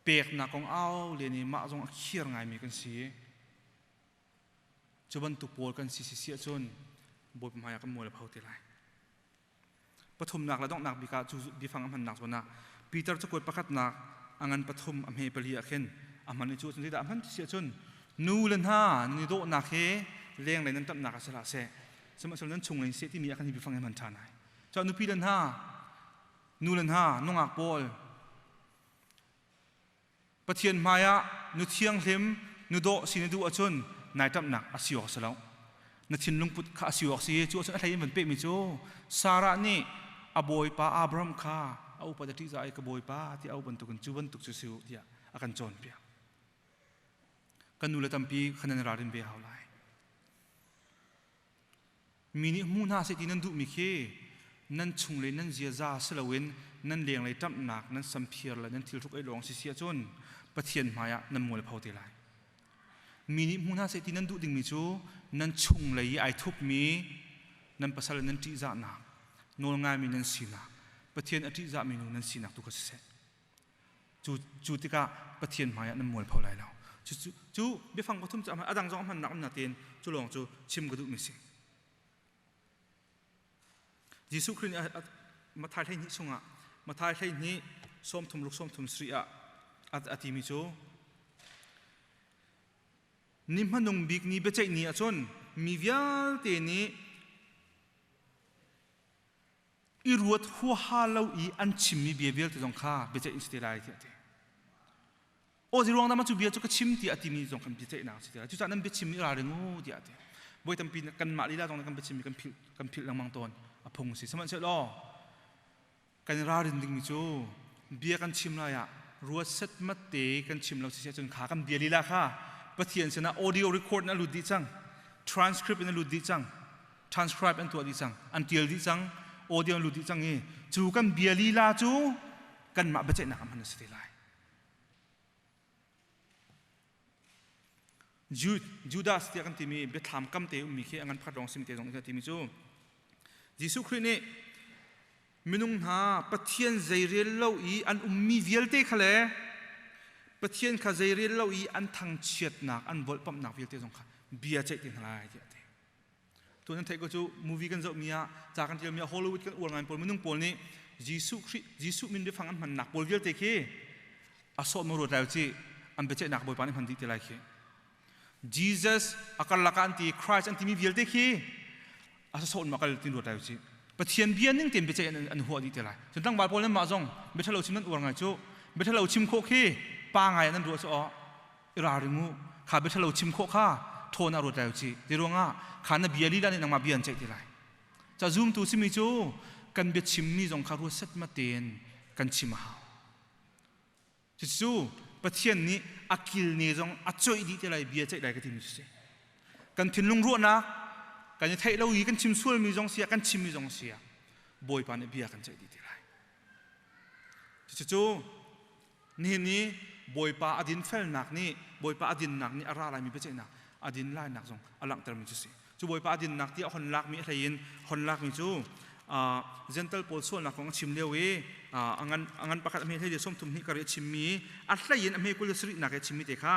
Peknak kong au len i mah zong a khiar ngaimi kan si. Cu bantuk pawl kan si si ahcun Bawipa hmaiah kan mual a pho te lai. Pathumnak le donghnak bik ah cu biafang a hmannak zawn ah Peter cakuat pakhatnak a ngan pathum a hme pali ah khin a hman i cu cun zeidah a hman ti si ahcun nu le hna nan i dawhnak hi lenglei nan ṭamhnak ah si hlah seh sihmanhsehlaw nan chung lei seh timi ah khan hi biafang hi hman ṭhan ai. Cun nupi le hna nu le hna nungak pawl Pathian hmaiah nu thianghlim, nu dawh si na duh ahcun nai ṭamhnak a si awk a si lo. Na thinlung put kha a si awk si. Cu ahcun a hlei in van pehmi cu Sarah nih a bawipa Abraham kha a upat a ṭihzah i ka bawipa tiah a auh bantukin cu bantuk cu si u tiah a kan cawnpiak. Kan nu le tampi kha nan i ralrin ve hau lai. Mi nih hmu hna seh ti nan duhmi khi nan chunglei nan ziaza si loin nan lenglei ṭamhnak, nan samphiar le nan thilhruk ei lawng si si ahcun Pathian hmaiah nan mualpho te lai. Mi nih hmu hna seh ti nan duh dingmi cu nan chunglei i ai thupmi nan pasal le nan ṭihzahnak, nawlngaimi nan sinak, Pathian a ṭihzahmi nu nan sinak tu kha siseh. Cu, cu tikah Pathian hmaiah nan mualpho lai lo. Cu, cu, cu biafang pathum cu a dang zong a hmannak um natein cu lawng cu chim ka duhmi si. Jesuh Khrih nih Matthai 12 chungah Matthai 12 sawmthum ruk sawmthum sarih ah a timi cu ni hmanung bik ni biaceih ni ahcun mi vialte nih i ruat huaha lo i an chimmi bia vialte zong kha biaceih in si te lai tiah a ti. Aw ziruang dah cu bia cu ka chim tiah a timi zong kan biaceihnak a si te lai. Cucaah nan biachim i ralring u tiah a ti. Voi tampi kanmah lila zong kan biachim kan philh kan philh lengmang tawn a phung si. Sihmanhsehlaw kan i ralrin dingmi cu bia kan chim lai ah ruat setmat te kan chim lo si ahcun kha kan bia lila kha Pathian sinah audio record in a lut dih cang transcript in a lut dih cang. Transcribe an tuah dih cang, an tial dih cang, audio an lut dih cang i cu kan bia lila cu kanmah biaceihnak ah hman a si te lai. Judas tiah kan timi biathlam kam te ummi khi a ngan pakhat lawng simi te zong timi cu Jesuh Khrih nih minung hna Pathian zeirel lo i an ummi vialte kha le Pathian kha zeirel lo i an thangchiatnak an volhpamhnak vialte zong kha bia ceih te hna lai tiah a ti. Tu nan theih ko cu movie kan zohmi ah ca kan tialmi ah Hollywood kan uar ngai pawl minung pawl nih Jesuh Khrih Jesuh min biafang an hmannak pawl vialte khi a sawh ma ruat lai ci an biaceihnak Bawipa nih hman dih te lai khi. Jesus a karlak ah an ti Christ an timi vialte khi a sawh ma kal tin ruat lai ci. Pathian bia ning tein biaceih an huah dih te lai. Cun tlangval pawl nan mah zong biathalo chim nan uar ngai cu biathalo chim khawh khi pa ngai nan ruah cu aw i ralring u kha bia ṭhalo chim khawh kha ṭhawn ah ruat lai u ci ti ruangah kha na bia lila nih nangmah bia an ceih ti lai ca zumtu simi cu kan bia chimmi zong kha ruat setmat tein kan chim a hau. Cucu Pathian nih a kilne zong a coih dih te lai, bia ceih lai ka timi cu si. Kan thinlung ruahnak kan i theih lo i kan chim sualmi zong si ah, kan chimmi zong si ah, Bawipa nih bia kan ceih dih te lai. Cucu Nihin ni Bawipa a dinfelnak nih, Bawipa a dinnak nih a ra laimi biaceihnak a din lainak zong a langhtermi cu si. Cu Bawipa a dinnak ti a hon lakmi a hlei in hon lakmi cu Gentle pawl sualnak kong a chim lio i a ngan pakhat a hme hlei 32 kar i a chimmi a hlei in a hme 27 nak i a chimmi te kha.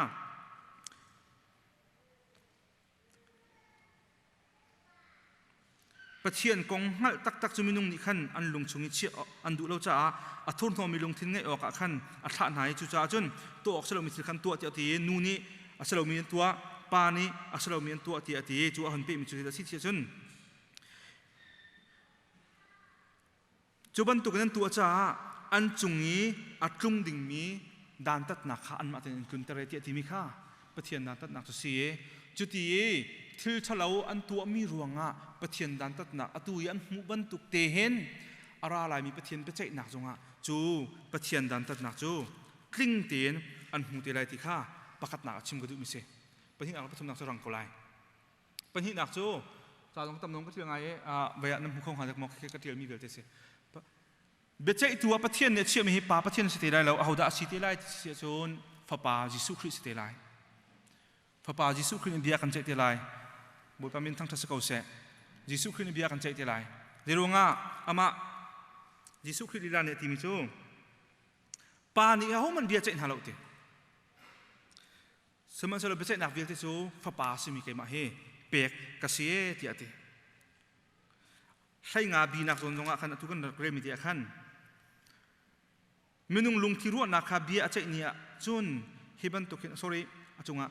Pathian kong hngalh taktak cu minung nih khan an lung chung i chiah an duh lo caah a thurhnawmmi lungthin ngeih awkah khan a thlah hna i cucaah cun tuah awk si lomi thil khan tuah tiah a ti i nu nih a si lomi an tuah, pa nih a si lomi an tuah tiah a ti i cu a hun pehmi cu a si tiah cun cu bantukin an tuah caah an cung i a tlung dingmi dantatnak kha anmah tein an tlunter e tiah timi kha Pathian dantatnak cu si i cuti i thil ṭhalo an tuahmi ruangah Pathian dantatnak atu i an hmuh bantuk te hin a ra laimi Pathian biaceihnak zongah cu Pathian dantatnak cu tling tein an hmu te lai ti kha pakhatnak a chim ka duhmi si. Pahnihnak le pathumnak cu rang ko lai. Pahnihnak cu ca zong tam nawn ka ṭial ngai i vei ah nan hmu kho hnga dek maw ka ṭialmi vialte si. Biaceihtu ah Pathian nih a chiahmi hi Pa Pathian a si te lai lo, ahodah a si te lai ti si ahcun Fapa Jesuh Khrih si te lai. Fapa Jesuh Khrih nih bia kan ceih te lai. Bawipa min thangṭhat si ko seh. Jesuh Khrih nih bia kan ceih te lai. Zeiruangah amah Jesuh Khrih lila nih a timi cu Pa nih ahohmanh bia ceih hna lo ti. Sihmanhsehlaw biaceihnak vialte cu Fapa simi keimah hi pek ka si e tiah a ti. Hleinga binak zawn zongah khan atu kan rak relmi te ah khan minung lungthi ruahnak kha bia a ceih ni ah cun hi bantukin, sorry, a cungah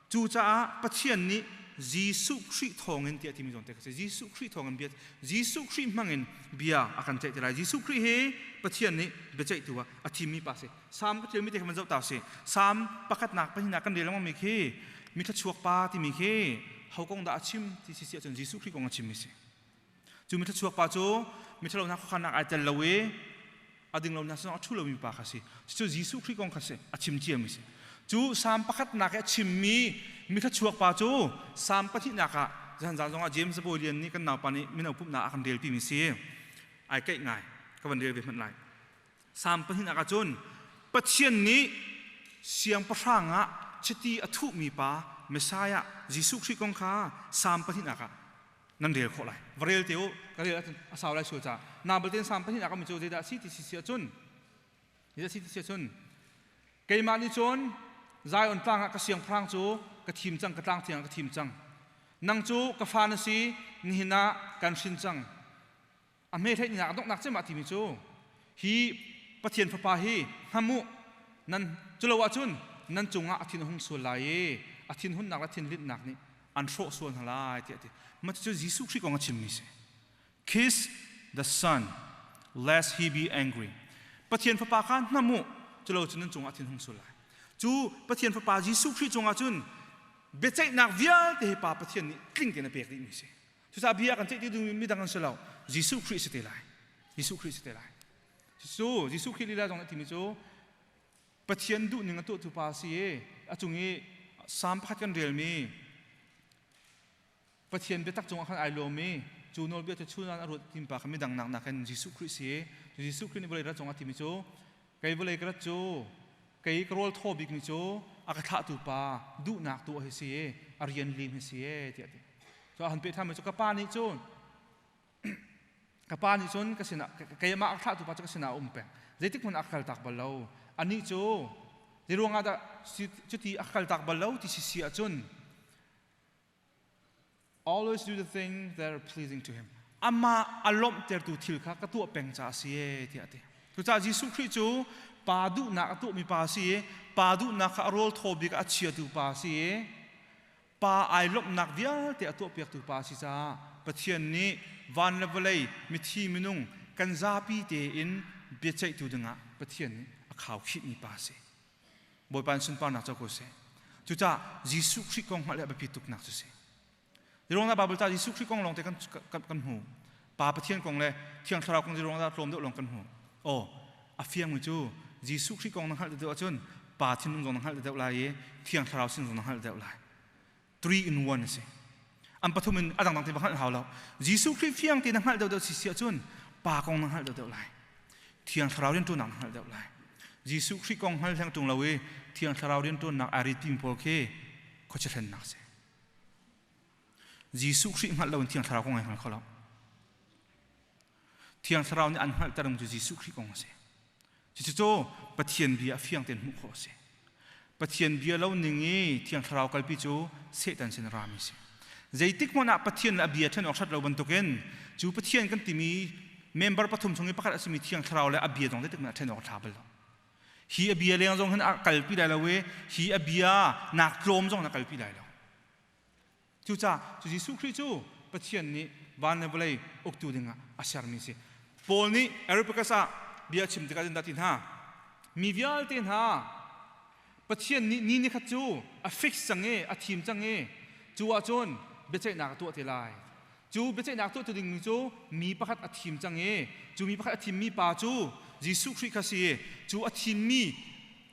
cucaah Pathian nih Jesuh Khrih thawngin tiah timi zawn te kha si. Jesuh Khrih thawngin bia, Jesuh Khrih hmangin bia a kan ceih te lai. Jesuh Khrih hi Pathian nih biaceihtu ah a thimmi pa si. Salm ka ṭialmi te kha van zoh ta si. Salm pakhatnak pahnihnak kan rel lengmangmi khi mi thluachuak pa timi khi ho kong dah a chim ti si si ahcun Jesuh Khrih kong a chimmi si. Cu mi thluachuak pa cu mi ṭhalonak khuakhannak ai tel lo i a ding lonak sinah a ṭhu lomi pa kha si. Cucu Jesuh Khrih kong kha si, a chim ciami si. Cu Salm pakhatnak i a chimmi mi thluachuak pa cu Salm pahnihnak ah zan zan zongah James Bawi Lian nih kan naupa nih mino pumhnak a kan relpimi si. Ai keih ngai. Ka van rel ve hmanh lai. Salm pahnihnak ah cun Pathian nih siangpahrang ah chiti a thuhmi pa Messiah Jesuh Khrih kong kha Salm pahnihnak ah nan rel khawh lai. Va rel te u, ka rel ahcun a sau lai sual caah. Na balte Salm pahnihnak ah cu zeidah a si ti si ahcun zeidah si ti si ahcun keimah nih cun Zion tlang ah ka siangpahrang cu ka thim cang, ka tlang thiang ah ka thim cang. Nang cu ka fa na si, nihin ah kan hrin cang. A hme a donghnak cem ah timi cu hi Pathian Fapa hi hnam u, nan culo ahcun nan cungah a thin a hung sual lai i a thinhunnak le thinlinhnak nih an hrawh sual hna lai tiah a ti. Mah cucu Jesuh Khrih kong a chimmi si. Kiss the Son lest he be angry. Pathian Fapa kha hnam u, culo cun nan cungah a thin hung sual lai. Cu Pathian Fapa Jesuh Khrih cungah cun biaceihnak vialte hi Pa Pathian nih tling tein a pek dihmi si. Cucaah bia kan ceih ti dingmi midang an si lo. Jesuh Khrih si te lai. Jesuh Khrih si te lai. Cucu Jesuh Khrih lila zong nih timi cu Pathian duhning a tuahtu pa si i a cung i Salm pakhat kan relmi. Pathian biatak cungah khan ai lawm i cu nawlbia cu chun a ruat tim pa kha midang nak nakin Jesuh Khrih si. Jesuh Khrih nih vawlei rat cungah timi cu kei vawlei ka rat cu kei ka rawl thaw bikmi cu a ka thlahtu pa duhnak tuah hi si a rian lim hi si tiah ti. Cu a han peh ṭhan cu ka pa nih cun ka pa nih cun ka sinah keimah a thlahtu pa cu ka sinah a um peng. Zeitik hmanh a kal tak bal lo. Anih cu zeiruangah dah cuti a kal tak bal lo ti si si ahcun Always do the things that are pleasing to him. Amah a lawmhtertu thil kha ka tuah peng caah a si ee tiah a ti. Cucaah Jesuh Khrih cu pa duhnak a tuahmi pa a si i pa duhnak kha a rawl thaw bik a chiatu pa a si i pa ai lawmhnak vialte a tuahpiaktu pa a si caah Pathian nih van le vawlei mithi minung kan zapi tein biaceihtu dingah Pathian nih a khaukhihmi pa a si. Bawipa in sunparnak co ko seh. Cucaah Jesuh Khrih kong hngalh hi a biapi tuknak cu si. Zeiruang dah Bible ca Jesuh Khrih kong lawngte kan, kan, kan hmu. Pa Pathian kong le Thiang Thlarau kong zeiruang dah tlawm deuh lawng kan hmu. Aw, a fiangmi cu Jesuh Khrih kong na hngalh deuh ahcun Pa thinlung zong na hngalh deuh lai i Thiang Thlarau sin zong na hngalh deuh lai. Three in one a si. An pathum in a dangdang te va hngalh hau lo. Jesuh Khrih fiang te na hngalh deuhdeuh si si ahcun Pa kong na hngalh deuhdeuh lai. Thiang Thlarau rianṭuannak na hngalh deuh lai. Jesuh Khrih kong hngal hleng ṭung lo i Thiang Thlarau rianṭuannak ai rit timi pawl khi khuachia hlennak a si. Jesuh Khrih hngalh loin Thiang Thlarau kong ai hngal kho lo. Thiang Thlarau nih an hngalhter cu Jesuh Khrih kong a si. Cucu Pathian bia a fiang tein hmuh khawh a si. Pathian bia lo ning i Thiang Thlarau kalpi cu Satan sin rami a si. Zeitik hmanh ah Pathian le a bia ṭhen awk hrat lo bantukin cu Pathian kan timi member pathum chung i pakhat a simi Thiang Thlarau le a bia zong zeitik hmanh ah ṭhen awk a ṭha bal lo. Hi a bia leng zong hin a kalpi lai lo i hi a bia nak tlawm zong in a kalpi lai lo. Cucaah cu Jesuh Khrih cu Pathian nih van le vawlei uktu dingah a sermi a si. Paul nih Areopagus ah bia a chim tikah dah ti hna mi vialte hna Pathian nih ni nikhat cu a fix cang i a thim cang i cu ahcun biaceihnak a tuah te lai. Cu biaceihnak tuahtu dingmi cu mi pakhat a thim cang i cu mi pakhat a thimmi pa cu Jesuh Khrih kha si i cu a thimmi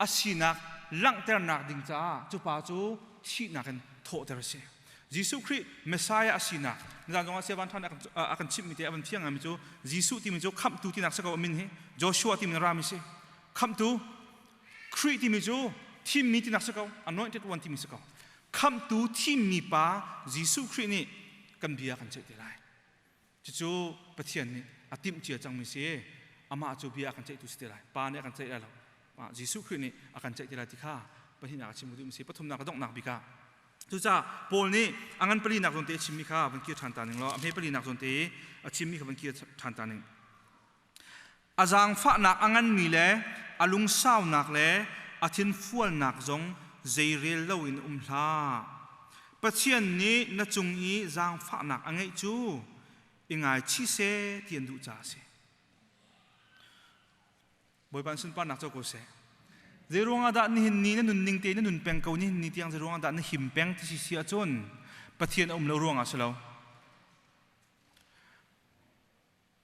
a sinak langhternak ding caah cu pa cu thihnak in thawhter a si. Jesuh Khrih Messiah a sinak nizan zongah Siavan Than a kan chimhmi te a van fiang ngaimi cu Jesuh timi cu khamhtu tinak si ko a min hi Joshua timi rami si khamhtu Khrih timi cu thimmi tinak si ko anointed one timi si ko khamhtu thimmi pa Jesuh Khrih nih kan bia kan ceih te lai Cucu Pathian nih a timh cia cangmi si. Amah cu bia a kan ceihtu si te lai. Pa nih a kan ceih lai lo. Jesuh Khrih nih a kan ceih te lai ti kha pahnihnak a chim duhmi si. Pathumnak a donghnak bik ah Cucaah Paul nih a ngan palinak zawn te a chimmi kha van kir ṭhan ta ning law a hme palinak zawn te a chimmi kha van kir ṭhan ta ning. A zaangfahnak a nganmi le a lungsaunak le a thinfualnak zong zeirel loin um hlah. Pathian nih na cung i zaangfahnak a ngeih cu i ngaichih seh ti an duh caah a si. Bawipa in sunparnak co ko seh. Zeiruang ah dah nihin ni na nunning te na nun peng ko nihin ni tiang zeiruang ah dah na him peng ti si si ahcun Pathian a um lo ruangah si lo.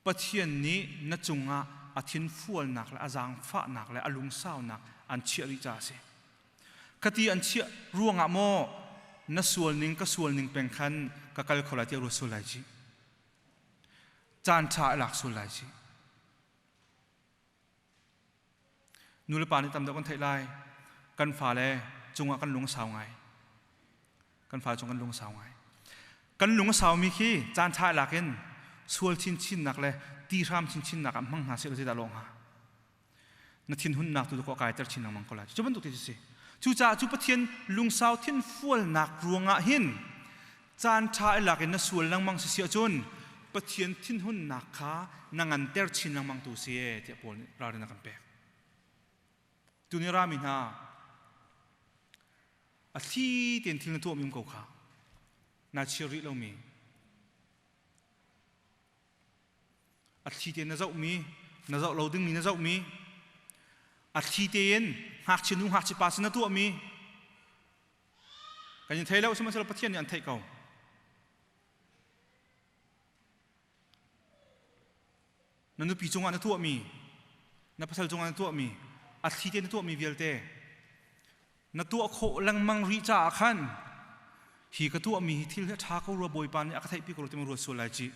Pathian nih na cungah a thinfualnak le a zaangfahnak le a lungsaunak an chiah rih caah a si. Khati an chiah ruangah maw na sual ning ka sual ning peng khan ka kal kho lai tiah ruat sual lai ci. Caan ṭha a lak sual lai ci. Nu le pa nih tam deuh kan theih lai. Kan fale cungah kan lung a sau ngai. Kan fale cung kan lung a sau ngai. Kan lung a saumi khi caan ṭha lak in sual chinchinnak le tihram chinchinnak ah hmang hna seh law zeidah lawh hnga? Na thinhunnak tu ko kaiter chin lengmang ko lai. Cu bantuk ti si. Cucaah cu Pathian lungsau thinfualnak ruangah hin caan ṭha i lak in na sual lengmang si si ahcun Pathian thinhunnak kha na nganter chin lengmang tu si e tiah Paul nih ralrin a kan pek. Tuni rami hna a thli tein thil na tuahmi um ko kha na chir rih lomi a thli tein na zohmi na zoh lo dingmi na zohmi a thli tein ngakchia nu ngakchia pa sin na tuahmi Kan in thei lo sihmanhsehlaw Pathian nih an theih ko. Na nupi cungah na tuahmi, na pasal cungah na tuahmi, a thli te na tuahmi vialte na tuah khawh lengmang rih caah khan Hi ka tuahmi hi thil hi a ṭha ko rua, Bawipa nih a ka theihpi ko rua timi ruat sual lai ci.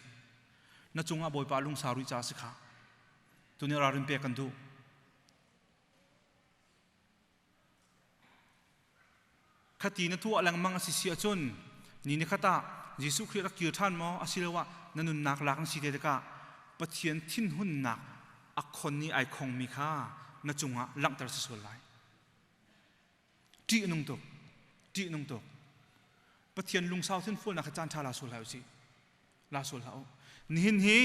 Na cungah Bawipa lungsau rih caah si kha. Tuni ralrin pek kan duh. Khati na tuah lengmang a si si ahcun ni ni khat ah Jesuh Khrih rak kir ṭhan maw asiloah na nunnak lak na si te tikah Pathian thinhunnak a khon i ai khongmi kha na cungah langhter si sual lai. Ṭih a nung tuk. Ṭih a nung tuk. Pathian lungsau thinfualnak hi caan ṭha la sual hlah usih. La sual hlah u. Nihin hi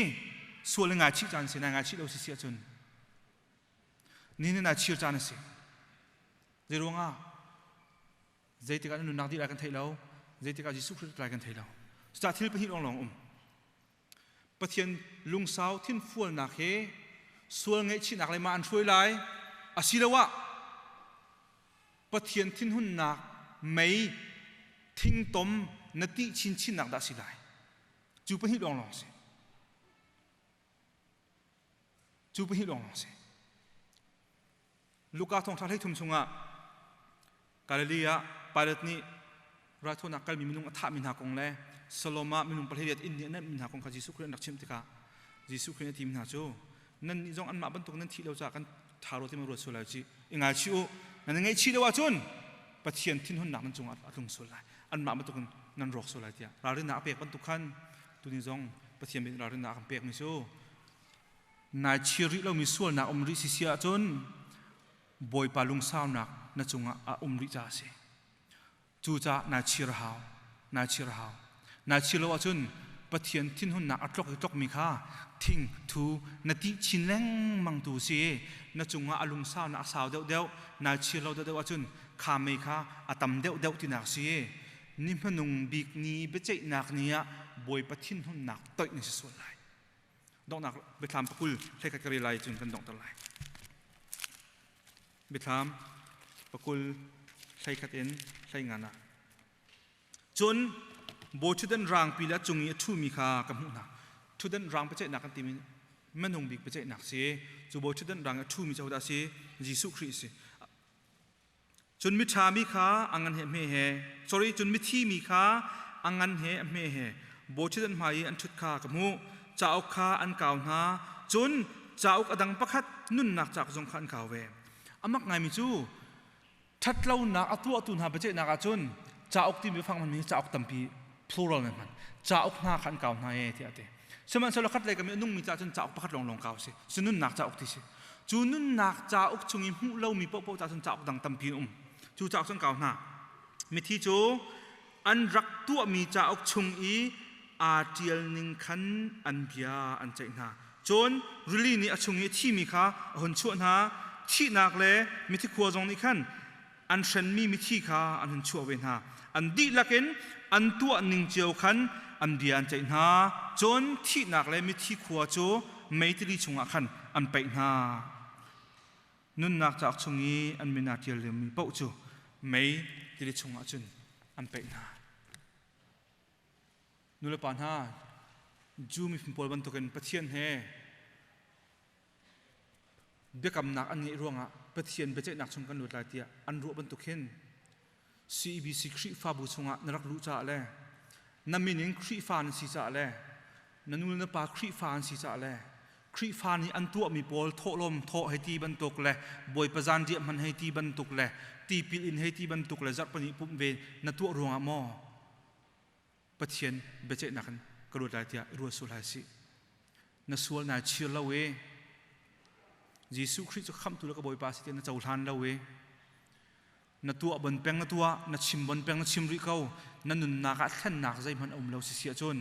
sual in ngaichih caan si, nai ngaichih lo si si ahcun nihin hi nai chir caan a si. Zeiruangah zeitikah na nunnak dih lai kan theih lo, zeitikah Jesuh Khrih lai kan thei lo. Cucaah thil pahnih lawnglawng um. Pathian lungsau thinfualnak he sual ngaihchihnak lei ma an hruai lai asiloah Pathian thinhunnak mei thingtom na tih chinchinnak dah si lai. Cu pahnih lawnglawng si. Cu pahnih lawnglawng si. Luka thawngṭha 13 chungah Galilee ah Pilate nih raithawinak kalmi minung a thahmi hna kong le Salom ah minung 18 inn nih a nenhmi hna kong kha Jesuh Khrih an rak chimh tikah Jesuh Khrih nih a timi hna cu, nannih zong anmah bantuk nan thih lo caah kan ṭha rua ti ruat sual lai ci i ngaichih u, nan i ngaihchih lo ahcun Pathian thinhunnak nan cungah a tlung sual lai, anmah bantukin nan rawk sual lai tiah ralrinnak a pek bantuk khan tuni zong Pathian nih ralrinnak a kan pekmi cu nai chir rih lomi sualnak um rih si ahcun Bawipa lungsaunak na cungah a um rih caah a si. Cucaah nai chir a hau, nai chir a hau. Nai chir lo ahcun Pathian thinhunnak a tlok i tlokmi kha thing thu na tih chin lengmang tu si. Na cungah a lungsaunak a sau deuhdeuh, nai chir lo deuhdeuh ahcun kha mei kha a tam deuhdeuh tinak si. Ni hmanung bik ni biaceihnak ni ah Bawipa thinhunnak toih na si sual lai. Donghnak Biathlam 20 hlei khat ka rel lai cun kan donghter lai. Biathlam 20 hlei khat in 15 ah. Cun bawi ṭhutdan rangpi le a cung i a ṭhumi kha ka hmuh hna. Ṭhutdan rang biaceihnak kan timi minung bik biaceihnak si. Cu bawi ṭhutdan rang i a ṭhumi cu hodah a si? Jesuh Khrih a si. Cun miṭha mi kha a ngan he a hme he, sorry, cun mithi mi kha a ngan he a hme he bawiṭhutdan hmai i an ṭhut kha ka hmuh. Cauk kha an kau hna, cun cauk a dang pakhat nunnak cauk zong kha an kau ve. A mak ngaimi cu ṭhatlonak a tuahtu hna biaceihnak ah cun cauk timi biafang hmanmi hi cauk tampi plural in hman. Cauk hna kha an kau hna ee tiah a ti. Sihmanhsehlaw khat lei kam i a nungmi caah cun cauk pakhat lawnglawng kau a si. Cu nunnak cauk ti si. Cu nunnak cauk chung i hmuh lomi paohpaoh caah cun cauk dang tampi an um. Cu cauk cu an kau hna. Mithi cu an rak tuahmi cauk chung i aa ṭial ning khan an bia an ceih hna. Cun rili nih a chung i a thimi kha a hun chuah hna. Thihnak le mithi khua zong nih khan an hrenmi mithi kha an hun chuah ve hna. An dihlak in an tuah ning cio khan an bia an ceih hna. Cun thihnak le mithi khua cu mei tili chungah khan an paih hna. Nunnak cauk chung i an min aa ṭial liomi paoh cu mei tili chungah cun an paih hna. Nulepa hna, Jew miphun pawl bantukin Pathian he biakamnak an ngeih ruangah Pathian biaceihnak chung kan lut lai tiah an ruah bantuk hin CEBC Khrihfabu chungah na rak luh caah le na min in Khrihfa na si caah le na nu le na pa Khrihfa an si caah le Khrihfa nih an tuahmi pawl thawhlawm thawh hei ti bantuk le Bawipa zanriah hman hei ti bantuk le tipil in hei ti bantuk le zarhpini pumh ve na tuah ruangah maw Pathian biaceihnak in ka luat lai tiah i ruat sual hai sih. Na sual nai chir lo i Jesuh Khrih cu khamhtu le ka Bawipa si tiah na cohlan lo i na tuah bon peng na tuah, na chim bon peng na chim rih ko, na nunnak ah thlennak zeihmanh a um lo si si ahcun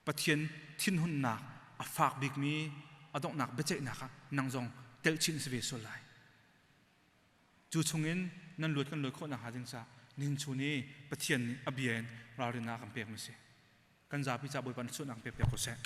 Pathian thinhunnak a fak bikmi a donghnak biaceihnak ah nang zong telhchin si ve sual lai. Cu chungin nan luat kan luat khawh nakhnga ding caah nihin chun i Pathian nih a bia in ralrinnak a kan pekmi si. Kan zapi ca Bawipa na suahnak pek piak ko seh.